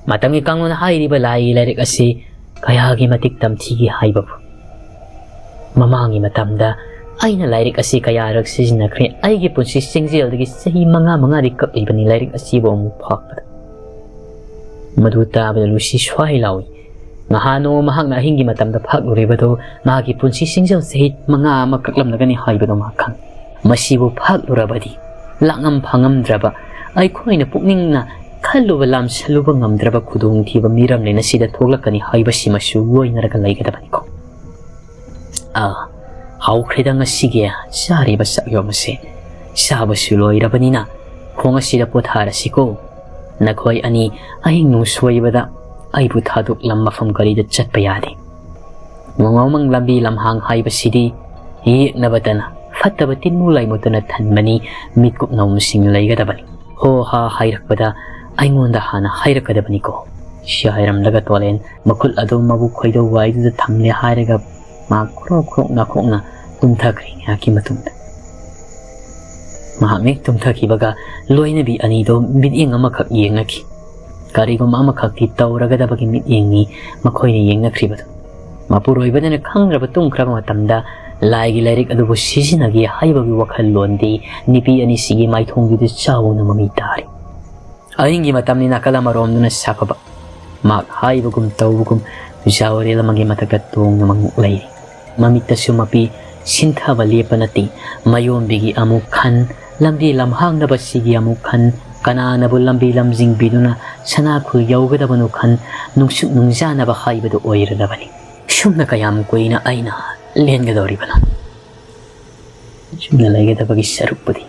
ꯃꯇꯝꯒꯤ ꯀꯥꯡꯂꯣꯟ ꯍꯥꯏꯔꯤꯕ ꯂꯥꯏꯒꯤ ꯂꯥꯏꯔꯤꯛ ꯑꯁꯤ ꯀꯌꯥꯒꯤ ꯃꯇꯤꯛ ꯇꯝꯊꯤꯒꯦ ꯍꯥꯏꯕꯕꯨ꯫ ꯃꯃꯥꯡꯒꯤ ꯃꯇꯝꯗ ꯑꯩꯅ ꯂꯥꯏꯔꯤꯛ ꯑꯁꯤ ꯀꯌꯥꯔꯛ ꯁꯤꯖꯤꯟꯅꯈ꯭ꯔꯦ꯫ ꯑꯩꯒꯤ ꯄꯨꯟꯁꯤ ꯆꯤꯡꯖꯦꯜꯗꯒꯤ ꯆꯍꯤ ꯃꯉꯥ ꯃꯉꯥꯗꯤ ꯀꯛꯂꯤꯕꯅꯤ ꯂꯥꯏꯔꯤꯛ ꯑꯁꯤꯕꯨ ꯑꯃꯨꯛ ꯐꯥꯛꯄꯗ꯫ ꯃꯗꯨ ꯇꯥꯕꯗ ꯂꯨꯁꯤ ꯁ꯭ꯋꯥꯏ ꯂꯥꯎꯏ꯫ ꯉꯍꯥꯟ ꯅꯣꯡꯃ ꯃꯍꯥꯛꯅ ꯑꯍꯤꯡꯒꯤ ꯃꯇꯝꯗ ꯐꯥꯛꯂꯨꯔꯤꯕꯗꯨ ꯃꯍꯥꯛꯀꯤ ꯄꯨꯟꯁꯤ ꯆꯤꯡꯖꯦꯜ ꯆꯍꯤ ꯃꯉꯥ ꯑꯃ ꯀꯛꯂꯝꯂꯒꯅꯤ ꯍꯥꯏꯕꯗꯨ ꯃꯍꯥꯛ ꯈꯪꯏ꯫ ꯃꯁꯤꯕꯨ ꯐꯥꯛꯂꯨꯔꯕꯗꯤ ꯂꯥꯛꯉꯝ ꯐꯪꯉꯝꯗ꯭ꯔꯕ, ꯑꯩꯈꯣꯏꯅ ꯄꯨꯛꯅꯤꯡꯅ ꯈꯜꯂꯨꯕ ꯂꯥꯝꯁꯤꯜꯂꯨꯕ ꯉꯝꯗ꯭ꯔꯕ ꯈꯨꯗꯣꯡꯊꯤꯕ ꯃꯤꯔꯝꯂꯦꯟ ꯑꯁꯤꯗ ꯊꯣꯛꯂꯛꯀꯅꯤ ꯍꯥꯏꯕꯁꯤꯃꯁꯨ ꯂꯣꯏꯅꯔꯒ ꯂꯩꯒꯗꯕꯅꯤꯀꯣ꯫ ꯑꯥ, ꯍꯧꯈ꯭ꯔꯦꯗ ꯉꯁꯤꯒꯤ ꯆꯥꯔꯤꯕ ꯆꯥꯛꯌꯣꯝ ꯑꯁꯤ꯫ ꯆꯥꯕꯁꯨ ꯂꯣꯏꯔꯕꯅꯤꯅ ꯈꯣꯡ ꯑꯁꯤꯗ ꯄꯣꯊꯥꯔꯁꯤꯀꯣ꯫ ꯅꯈꯣꯏ ꯑꯅꯤ ꯑꯍꯤꯡ ꯅꯣꯡꯁꯣꯏꯕꯗ ꯑꯩꯕꯨ ꯊꯥꯗꯣꯛꯂꯝ ꯃꯐꯝ ꯀꯔꯤꯗ ꯆꯠꯄ ꯌꯥꯗꯦ꯫ ꯃꯃꯥꯡ ꯂꯝꯕꯤ ꯂꯝꯍꯥꯡ ꯍꯥꯏꯕꯁꯤꯗꯤ ꯌꯦꯛꯅꯕꯇꯅ ꯐꯠꯇꯕ ꯇꯤꯟꯃꯨ ꯂꯥꯏꯃꯨꯠꯇꯅ ꯊꯟꯕꯅꯤ, ꯃꯤꯠꯀꯨꯞ ꯅꯧꯅꯁꯤꯡ ꯂꯩꯒꯗꯕꯅꯤ꯫ ꯍꯣ ꯍꯥ ꯍꯥꯏꯔꯛꯄꯗ ꯑꯩꯉꯣꯟꯗ ꯍꯥꯟꯅ ꯍꯥꯏꯔꯛꯀꯗꯕꯅꯤꯀꯣ꯫ ꯁꯤ ꯍꯥꯏꯔꯝꯂꯒ ꯇꯣꯂꯦꯟ ꯃꯈꯨꯠ ꯑꯗꯨ ꯃꯕꯨꯛ ꯈꯣꯏꯗꯧ ꯋꯥꯏꯗꯨꯗ ꯊꯝꯂꯦ ꯍꯥꯏꯔꯒ ꯃꯍꯥꯛ ꯈ꯭ꯔꯣꯛ ꯈ꯭ꯔꯣꯛ ꯅꯥꯈꯣꯛꯅ ꯇꯨꯝꯊꯈ꯭ꯔꯦ꯫ ꯉꯥꯏꯍꯥꯛꯀꯤ ꯃꯇꯨꯡꯗ ꯃꯍꯥꯛ ꯍꯦꯛ ꯇꯨꯝꯊꯈꯤꯕꯒ ꯂꯣꯏꯅꯕꯤ ꯑꯅꯤꯗꯣ ꯃꯤꯠꯌꯦꯡ ꯑꯃꯈꯛ ꯌꯦꯡꯅꯈꯤ꯫ ꯀꯔꯤꯒꯨꯝꯕ ꯑꯃꯈꯛꯇꯤ ꯇꯧꯔꯒꯗꯕꯒꯤ ꯃꯤꯠꯌꯦꯡꯅꯤ ꯃꯈꯣꯏꯅ ꯌꯦꯡꯅꯈ꯭ꯔꯤꯕꯗꯨ꯫ ꯃꯄꯨꯔꯣꯏꯕꯗꯅ ꯈꯪꯗ꯭ꯔꯕ ꯇꯨꯝꯈ꯭ꯔꯕ ꯃꯇꯝꯗ ꯂꯥꯏꯒꯤ ꯂꯥꯏꯔꯤꯛ ꯑꯗꯨꯕꯨ ꯁꯤꯖꯤꯟꯅꯒꯦ ꯍꯥꯏꯕꯒꯤ ꯋꯥꯈꯜꯂꯣꯟꯗꯤ ꯅꯨꯄꯤ ꯑꯅꯤꯁꯤꯒꯤ ꯃꯥꯏꯊꯣꯡꯗꯨꯗ ꯆꯥꯎꯅ ꯃꯃꯤ ꯇꯥꯔꯤ꯫ ꯑꯍꯤꯡꯒꯤ ꯃꯇꯝꯅꯤ, ꯅꯥꯀꯜ ꯑꯃꯔꯣꯝꯗꯨꯅ ꯁꯥꯐꯕ꯫ ꯃꯍꯥꯛ ꯍꯥꯏꯕꯒꯨꯝ ꯇꯧꯕꯒꯨꯝ ꯎꯖꯥ ꯋꯥꯔꯦꯜ ꯑꯃꯒꯤ ꯃꯊꯛꯇ ꯇꯣꯡꯅ ꯃꯉꯣꯛ ꯂꯩꯔꯤ꯫ ꯃꯃꯤꯠꯇꯁꯨ ꯃꯄꯤ ꯁꯤꯟꯊꯕ ꯂꯦꯞꯄ ꯅꯠꯇꯦ꯫ ꯃꯌꯣꯝꯕꯤꯒꯤ ꯑꯃꯨꯛ ꯈꯟ, ꯂꯝꯕꯤ ꯂꯝꯍꯥꯡꯅꯕꯁꯤꯒꯤ ꯑꯃꯨꯛ ꯈꯟ, ꯀꯅꯥꯅꯕꯨ ꯂꯝꯕꯤ ꯂꯝꯖꯤꯡꯕꯤꯗꯨꯅ ꯁꯅꯥ ꯈꯨꯜ ꯌꯧꯒꯗꯕꯅꯣ ꯈꯟ, ꯅꯨꯡꯁꯨꯛ ꯅꯨꯡꯖꯥꯅꯕ ꯍꯥꯏꯕꯗꯨ ꯑꯣꯏꯔꯗꯕꯅꯤ꯫ ꯁꯨꯝꯅ ꯀꯌꯥꯝ ꯀꯨꯏꯅ ꯑꯩꯅ ꯂꯦꯟꯒꯗꯧꯔꯤꯕꯅꯣ? ꯁꯨꯝꯅ ꯂꯩꯒꯗꯕꯒꯤ ꯁꯔꯨꯛꯄꯨꯗꯤ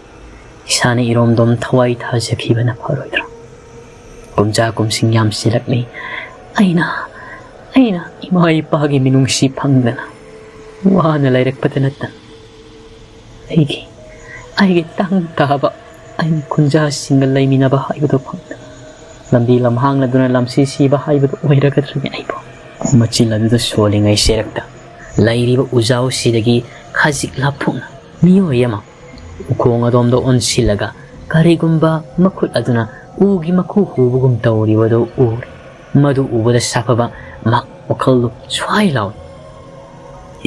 ꯏꯁꯥꯅ ꯏꯔꯣꯝꯗꯣꯝ ꯊꯋꯥꯏ ꯊꯥꯖꯈꯤꯕꯅ ꯐꯔꯣꯏꯗ꯭ꯔꯣ? ꯀꯨꯝꯖꯥ ꯀꯨꯝꯁꯤꯡ ꯌꯥꯝꯁꯤꯜꯂꯛꯂꯤ꯫ ꯑꯩꯅ ꯑꯩꯅ ꯏꯃꯥ ꯏꯄꯥꯒꯤ ꯃꯤꯅꯨꯡꯁꯤ ꯐꯪꯗꯅ ꯋꯥꯅ ꯂꯩꯔꯛꯄꯗ ꯅꯠꯇꯅ ꯑꯩꯒꯤ ꯑꯩꯒꯤ ꯇꯪ ꯇꯥꯕ ꯑꯩꯒꯤ ꯈꯨꯟꯖꯥꯁꯤꯡꯒ ꯂꯩꯃꯤꯟꯅꯕ ꯍꯥꯏꯕꯗꯨ ꯐꯪꯗꯅ ꯂꯝꯕꯤ ꯂꯝꯍꯥꯡꯅꯗꯨꯅ ꯂꯝꯁꯤ ꯁꯤꯕ ꯍꯥꯏꯕꯗꯨ ꯑꯣꯏꯔꯒꯗ꯭ꯔꯅꯦ ꯑꯩꯕꯨ? ꯃꯆꯤꯜ ꯑꯗꯨꯗ ꯁꯣꯜꯂꯤꯉꯩ ꯁꯦꯔꯛꯇ ꯂꯩꯔꯤꯕ ꯎꯖꯥꯎꯁꯤꯗꯒꯤ ꯈꯖꯤꯛ ꯂꯥꯞꯊꯣꯛꯅ ꯃꯤꯑꯣꯏ ꯑꯃ ꯎꯈꯣꯡ ꯑꯗꯣꯝꯗ ꯑꯣꯟꯁꯤꯜꯂꯒ ꯀꯔꯤꯒꯨꯝꯕ ꯃꯈꯨꯠ ꯑꯗꯨꯅ ꯎꯒꯤ ꯃꯀꯨ ꯍꯨꯕꯒꯨꯝ ꯇꯧꯔꯤꯕꯗꯨ ꯎꯔꯦ꯫ ꯃꯗꯨ ꯎꯕꯗ ꯁꯥꯐꯕ ꯃꯍꯥꯛ ꯋꯥꯈꯜꯗꯨ ꯁ꯭ꯋꯥꯏ ꯂꯥꯎꯏ꯫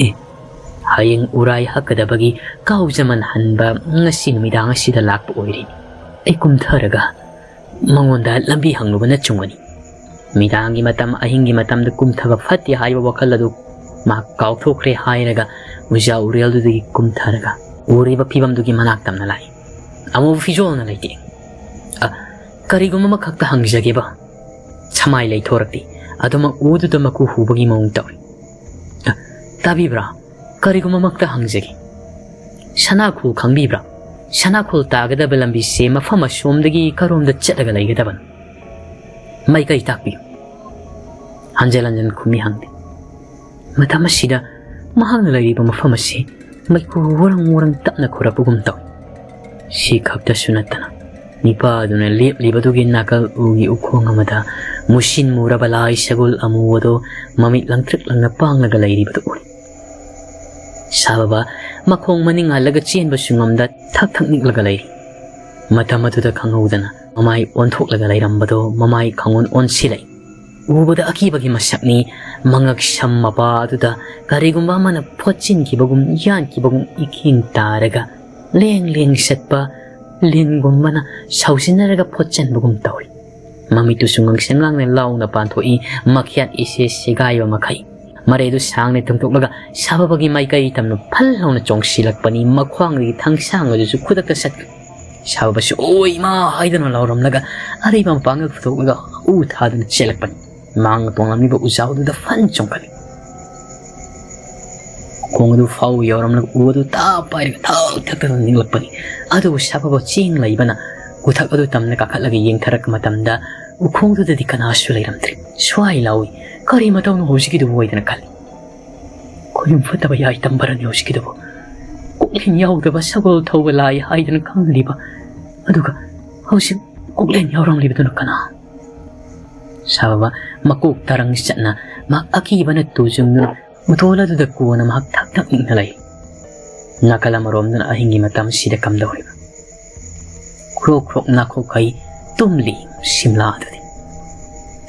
ꯑꯦ, ꯍꯌꯦꯡ ꯎꯔꯥꯏ ꯍꯛꯀꯗꯕꯒꯤ ꯀꯥꯎꯖꯃꯟ ꯍꯟꯕ ꯉꯁꯤ ꯅꯨꯃꯤꯗꯥꯡ ꯑꯁꯤꯗ ꯂꯥꯛꯄ ꯑꯣꯏꯔꯤꯅꯤ꯫ ꯑꯩ ꯀꯨꯝꯊꯔꯒ ꯃꯉꯣꯟꯗ ꯂꯝꯕꯤ ꯍꯪꯂꯨꯕꯅ ꯆꯨꯝꯒꯅꯤ꯫ ꯃꯤꯗꯥꯡꯒꯤ ꯃꯇꯝ, ꯑꯍꯤꯡꯒꯤ ꯃꯇꯝꯗ ꯀꯨꯝꯊꯕ ꯐꯠꯇꯦ ꯍꯥꯏꯕ ꯋꯥꯈꯜ ꯑꯗꯨ ꯃꯍꯥꯛ ꯀꯥꯎꯊꯣꯛꯈ꯭ꯔꯦ ꯍꯥꯏꯔꯒ ꯎꯖꯥ ꯎꯔꯦꯜꯗꯨꯗꯒꯤ ꯀꯨꯝꯊꯔꯒ ꯎꯔꯤꯕ ꯐꯤꯕꯝꯗꯨꯒꯤ ꯃꯅꯥꯛ ꯇꯝꯅ ꯂꯥꯛꯏ꯫ ꯑꯃꯨꯕ ꯐꯤꯖꯣꯜꯅ ꯂꯩꯇꯦ꯫ ꯑ, ꯀꯔꯤꯒꯨꯝꯕ ꯑꯃꯈꯛꯇ ꯍꯪꯖꯒꯦꯕ꯫ ꯁꯃꯥꯏ ꯂꯩꯊꯣꯔꯛꯇꯦ꯫ ꯑꯗꯨꯃꯛ ꯎꯗꯨꯗ ꯃꯀꯨ ꯍꯨꯕꯒꯤ ꯃꯑꯣꯡ ꯇꯧꯏ꯫ ꯑ, ꯇꯥꯕꯤꯕ꯭ꯔꯥ? ꯀꯔꯤꯒꯨꯝꯕ ꯑꯃꯈꯛꯇ ꯍꯪꯖꯒꯦ꯫ ꯁꯅꯥꯈꯣꯜ ꯈꯪꯕꯤꯕ꯭ꯔꯥ? ꯁꯅꯥꯈꯣꯜ ꯇꯥꯒꯗꯕ ꯂꯝꯕꯤꯁꯦ ꯃꯐꯝ ꯑꯁꯣꯝꯗꯒꯤ ꯀꯔꯣꯝꯗ ꯆꯠꯂꯒ ꯂꯩꯒꯗꯕꯅꯣ? ꯃꯥꯏꯀꯩ ꯇꯥꯛꯄꯤꯌꯨ꯫ ꯍꯟꯖꯤꯟ ꯍꯟꯖꯤꯟ ꯈꯨꯝꯃꯤ ꯍꯪꯗꯦ꯫ ꯃꯇꯝ ꯑꯁꯤꯗ ꯃꯍꯥꯛꯅ ꯂꯩꯔꯤꯕ ꯃꯐꯝ ꯑꯁꯤ ꯃꯩꯈꯨ ꯋꯥꯔꯪ ꯋꯥꯔꯪ ꯇꯞꯅ ꯈꯨꯔꯛꯄꯒꯨꯝ ꯇꯧꯏ꯫ ꯁꯤ ꯈꯛꯇꯁꯨ ꯅꯠꯇꯅ ꯅꯤꯄꯥ ꯑꯗꯨꯅ ꯂꯦꯞꯂꯤꯕꯗꯨꯒꯤ ꯅꯥꯀꯜ ꯎꯒꯤ ꯎꯈꯣꯡ ꯑꯃꯗ ꯃꯨꯁꯤꯟ ꯃꯨꯔꯕ ꯂꯥꯏ ꯁꯒꯣꯜ ꯑꯃꯨꯕꯗꯨ ꯃꯃꯤꯠ ꯂꯪꯇ꯭ꯔꯤꯛ ꯂꯪꯅ ꯄꯥꯡꯂꯒ ꯂꯩꯔꯤꯕꯗꯨ ꯎꯔꯤ꯫ ꯁꯥꯕꯕ ꯃꯈꯣꯡ ꯃꯅꯤꯡ ꯍꯜꯂꯒ ꯆꯦꯟꯕꯁꯨ ꯉꯝꯗ ꯊꯛ ꯊꯛ ꯅꯤꯛꯂꯒ ꯂꯩꯔꯤ꯫ ꯃꯇꯝ ꯑꯗꯨꯗ ꯈꯪꯍꯧꯗꯅ ꯃꯃꯥꯏ ꯑꯣꯟꯊꯣꯛꯂꯒ ꯂꯩꯔꯝꯕꯗꯣ ꯃꯃꯥꯏ ꯈꯪꯑꯣꯟ ꯑꯣꯟꯁꯤꯜꯂꯛꯏ꯫ ꯎꯕꯗ ꯑꯀꯤꯕꯒꯤ ꯃꯁꯛꯅꯤ꯫ ꯃꯉꯛ ꯁꯝ ꯃꯄꯥ ꯑꯗꯨꯗ ꯀꯔꯤꯒꯨꯝꯕ ꯑꯃꯅ ꯐꯣꯠꯆꯤꯟꯈꯤꯕꯒꯨꯝ ꯌꯥꯟꯈꯤꯕꯒꯨꯝ ꯏꯈꯦꯡ ꯇꯥꯔꯒ ꯂꯦꯡ ꯂꯦꯡ ꯆꯠꯄ ꯂꯤꯟꯒꯨꯝꯕꯅ ꯁꯧꯖꯤꯟꯅꯔꯒ ꯐꯣꯠꯆꯟꯕꯒꯨꯝ ꯇꯧꯔꯤ꯫ ꯃꯃꯤꯠꯇꯨꯁꯨ ꯉꯥꯡꯁꯪ ꯉꯥꯡꯅ ꯂꯥꯎꯅ ꯄꯥꯟꯊꯣꯛꯏ, ꯃꯈ꯭ꯌꯥꯠ ꯏꯁꯦ ꯁꯦꯒꯥꯏꯕ ꯃꯈꯩ꯫ ꯃꯔꯩꯗꯨ ꯁꯥꯡꯅ ꯇꯨꯝꯊꯣꯛꯂꯒ ꯁꯥꯕꯕꯒꯤ ꯃꯥꯏꯀꯩ ꯇꯝꯅ ꯐꯜ ꯂꯥꯎꯅ ꯆꯣꯡꯁꯤꯜꯂꯛꯄꯅꯤ꯫ ꯃꯈ꯭ꯋꯥꯡꯗꯒꯤ ꯊꯥꯡꯁꯥꯡ ꯑꯗꯨꯁꯨ ꯈꯨꯗꯛꯇ ꯆꯠꯈ꯭ꯔꯦ꯫ ꯁꯥꯕꯕꯁꯨ "ꯑꯣꯏ ꯏꯃꯥ!" ꯍꯥꯏꯗꯨꯅ ꯂꯥꯎꯔꯝꯂꯒ ꯑꯔꯩꯕ ꯃꯄꯥꯡꯒꯜ ꯄꯨꯊꯣꯛꯂꯒ ꯎ ꯊꯥꯗꯨꯅ ꯆꯦꯜꯂꯛꯄꯅꯤ꯫ ꯃꯥꯡꯗ ꯇꯣꯡꯂꯝꯂꯤꯕ ꯎꯖꯥꯎꯗꯨꯗ ꯐꯟ ꯆꯣꯡꯈꯠꯂꯤ꯫ ꯈꯣꯡ ꯑꯗꯨ ꯐꯥꯎ ꯌꯧꯔꯝꯂꯒ ꯎ ꯑꯗꯨ ꯇꯥ ꯄꯥꯏꯔꯒ ꯊꯛ ꯊꯛ ꯊꯛ ꯅꯤꯛꯂꯛꯄꯅꯤ꯫ ꯑꯗꯨꯕꯨ ꯁꯥꯐꯕ ꯆꯦꯡ ꯂꯩꯕꯅ ꯎꯊꯛ ꯑꯗꯨ ꯇꯝꯅ ꯀꯥꯈꯠꯂꯒ ꯌꯦꯡꯊꯔꯛꯄ ꯃꯇꯝꯗ ꯎꯈꯣꯡꯗꯨꯗꯗꯤ ꯀꯅꯥꯁꯨ ꯂꯩꯔꯝꯗ꯭ꯔꯦ꯫ ꯁ꯭ꯋꯥꯏ ꯂꯥꯎꯏ, "ꯀꯔꯤ ꯃꯇꯧꯅꯣ ꯍꯧꯖꯤꯛꯀꯤꯗꯨꯕꯨ?" ꯍꯥꯏꯗꯅ ꯈꯜꯂꯤ꯫ ꯈꯣꯏꯔꯨꯝ ꯐꯠꯇꯕ ꯌꯥꯏ ꯇꯝꯕꯔꯅꯤ ꯍꯧꯖꯤꯛꯀꯤꯗꯨꯕꯨ꯫ ꯀꯣꯛꯂꯦꯟ ꯌꯥꯎꯗꯕ ꯁꯒꯣꯜ ꯊꯧꯕ ꯂꯥꯏ ꯍꯥꯏꯗꯅ ꯈꯪꯂꯤꯕ, ꯑꯗꯨꯒ ꯍꯧꯖꯤꯛ ꯀꯣꯛꯂꯦꯟ ꯌꯥꯎꯔꯝꯂꯤꯕꯗꯨꯅ ꯀꯅꯥ? ꯁꯥꯐꯕ ꯃꯀꯣꯛ ꯇꯔꯪ ꯆꯠꯅ ꯃꯍꯥꯛ ꯑꯀꯤꯕꯅ ꯇꯨꯖꯨꯡꯗꯨꯅ ꯎꯊꯣꯜ ꯑꯗꯨꯗ ꯀꯣꯟꯅ ꯃꯍꯥꯛ ꯊꯛ ꯊꯛ ꯅꯤꯛꯅ ꯂꯩ꯫ ꯅꯥꯀꯜ ꯑꯃꯔꯣꯝꯗꯅ ꯑꯍꯤꯡꯒꯤ ꯃꯇꯝꯁꯤꯗ ꯀꯝꯗꯧꯔꯤꯕ? ꯈ꯭ꯔꯣꯛ ꯈ꯭ꯔꯣꯛ ꯅꯥꯈꯣꯛꯈꯩ ꯇꯨꯝꯂꯤ ꯁꯤꯝꯂꯥ ꯑꯗꯨꯗꯤ꯫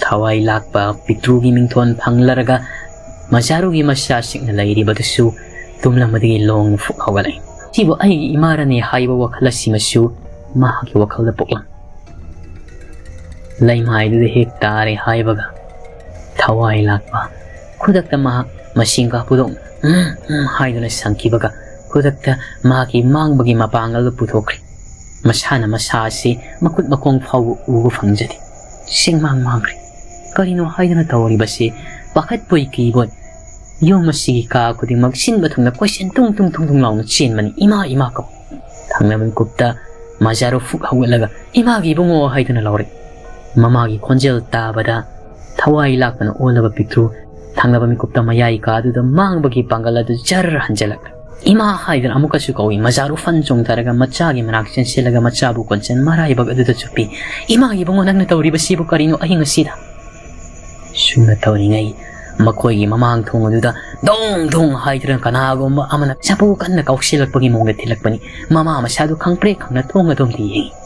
ꯊꯋꯥꯏ ꯂꯥꯛꯄ ꯄꯤꯇ꯭ꯔꯨꯒꯤ ꯃꯤꯡꯊꯣꯟ ꯐꯪꯂꯔꯒ ꯃꯖꯥꯔꯨꯒꯤ ꯃꯆꯥꯁꯤꯡꯅ ꯂꯩꯔꯤꯕꯗꯨꯁꯨ ꯇꯨꯝꯂꯝꯕꯗꯒꯤ ꯂꯣꯡꯅ ꯐꯨꯛ ꯍꯧꯒꯠꯂꯛꯏ꯫ ꯁꯤꯕꯨ ꯑꯩꯒꯤ ꯏꯃꯥꯔꯅꯦ ꯍꯥꯏꯕ ꯋꯥꯈꯜ ꯑꯁꯤꯃꯁꯨ ꯃꯍꯥꯛꯀꯤ ꯋꯥꯈꯜꯗ ꯄꯣꯛꯂꯝꯃꯤ꯫ ꯂꯩꯃꯥꯏꯗꯨꯗ ꯍꯦꯛ ꯇꯥꯔꯦ ꯍꯥꯏꯕꯒ ꯊꯋꯥꯏ ꯂꯥꯛꯄ ꯈꯨꯗꯛꯇ ꯃꯍꯥꯛ ꯃꯁꯤꯡꯒ ꯄꯨꯗꯣꯛꯅ "ꯎꯝ, ꯎꯝ" ꯍꯥꯏꯗꯨꯅ ꯁꯪꯈꯤꯕꯒ ꯈꯨꯗꯛꯇ ꯃꯍꯥꯛꯀꯤ ꯃꯥꯡꯕꯒꯤ ꯃꯄꯥꯡꯒꯜꯗꯨ ꯄꯨꯊꯣꯛꯈ꯭ꯔꯦ꯫ ꯃꯁꯥꯅ ꯃꯁꯥ ꯑꯁꯤ ꯃꯈꯨꯠ ꯃꯈꯣꯡ ꯐꯥꯎꯕ ꯎꯕ ꯐꯪꯖꯗꯦ꯫ ꯁꯦꯡꯃꯥꯡ ꯃꯥꯡꯈ꯭ꯔꯦ꯫ ꯀꯔꯤꯅꯣ ꯍꯥꯏꯗꯨꯅ ꯇꯧꯔꯤꯕꯁꯤ? ꯄꯥꯈꯠꯄꯣꯏ ꯀꯤꯕꯣꯏ ꯌꯨꯝ ꯑꯁꯤꯒꯤ ꯀꯥ ꯈꯨꯗꯤꯡꯃꯛ ꯁꯤꯟꯕ ꯊꯨꯡꯅ ꯀꯣꯏꯆꯦꯟ ꯇꯨꯡ ꯇꯨꯡ ꯇꯨꯡ ꯇꯨꯡ ꯂꯥꯎꯅ ꯆꯦꯟꯕꯅꯤ꯫ "ꯏꯃꯥ, ꯏꯃꯥ" ꯀꯧ꯫ ꯊꯪꯅꯕ ꯃꯤꯀꯨꯞꯇ ꯃꯖꯥꯔꯨ ꯐꯨꯛ ꯍꯧꯒꯠꯂꯒ "ꯏꯃꯥꯒꯤ ꯏꯕꯨꯡꯉꯣ" ꯍꯥꯏꯗꯨꯅ ꯂꯥꯎꯔꯛꯏ꯫ ꯃꯃꯥꯒꯤ ꯈꯣꯟꯖꯦꯜ ꯇꯥꯕꯗ ꯊꯋꯥꯏ ꯂꯥꯛꯄꯅ ꯑꯣꯜꯂꯕ ꯄꯤꯛꯇ꯭ꯔꯨ ꯊꯪꯅꯕ ꯃꯤꯀꯨꯞꯇ ꯃꯌꯥꯏ ꯀꯥꯗꯨꯗ ꯃꯥꯡꯕꯒꯤ ꯄꯥꯡꯒꯜ ꯑꯗꯨ ꯖꯔ ꯍꯟꯖꯤꯜꯂꯛꯂꯦ꯫ "ꯏꯃꯥ" ꯍꯥꯏꯗꯨꯅ ꯑꯃꯨꯛꯀꯁꯨ ꯀꯧꯏ꯫ ꯃꯖꯥꯔꯨ ꯐꯟ ꯆꯣꯡꯊꯔꯒ ꯃꯆꯥꯒꯤ ꯃꯅꯥꯛ ꯆꯦꯟꯁꯤꯜꯂꯒ ꯃꯆꯥꯕꯨ ꯀꯣꯟꯆꯦꯟ ꯃꯔꯥꯏꯕꯛ ꯑꯗꯨꯗ ꯆꯨꯞꯄꯤ꯫ "ꯏꯃꯥꯒꯤ ꯏꯕꯨꯡꯉꯣ, ꯅꯪꯅ ꯇꯧꯔꯤꯕꯁꯤꯕꯨ ꯀꯔꯤꯅꯣ ꯑꯍꯤꯡ ꯑꯁꯤꯗ?" ꯁꯨꯝꯅ ꯇꯧꯔꯤꯉꯩ ꯃꯈꯣꯏꯒꯤ ꯃꯃꯥꯡ ꯊꯣꯡ ꯑꯗꯨꯗ ꯗꯣꯡ ꯗꯣꯡ ꯍꯥꯏꯗꯨꯅ ꯀꯅꯥꯒꯨꯝꯕ ꯑꯃꯅ ꯆꯐꯨ ꯀꯟꯅ ꯀꯥꯎꯁꯤꯜꯂꯛꯄꯒꯤ ꯃꯑꯣꯡꯗ ꯊꯤꯜꯂꯛꯄꯅꯤ꯫ ꯃꯃꯥ ꯃꯁꯥꯗꯨ ꯈꯪꯄ꯭ꯔꯦꯛ ꯈꯪꯅ ꯊꯣꯡ ꯑꯗꯣꯝꯗ ꯌꯦꯡꯏ꯫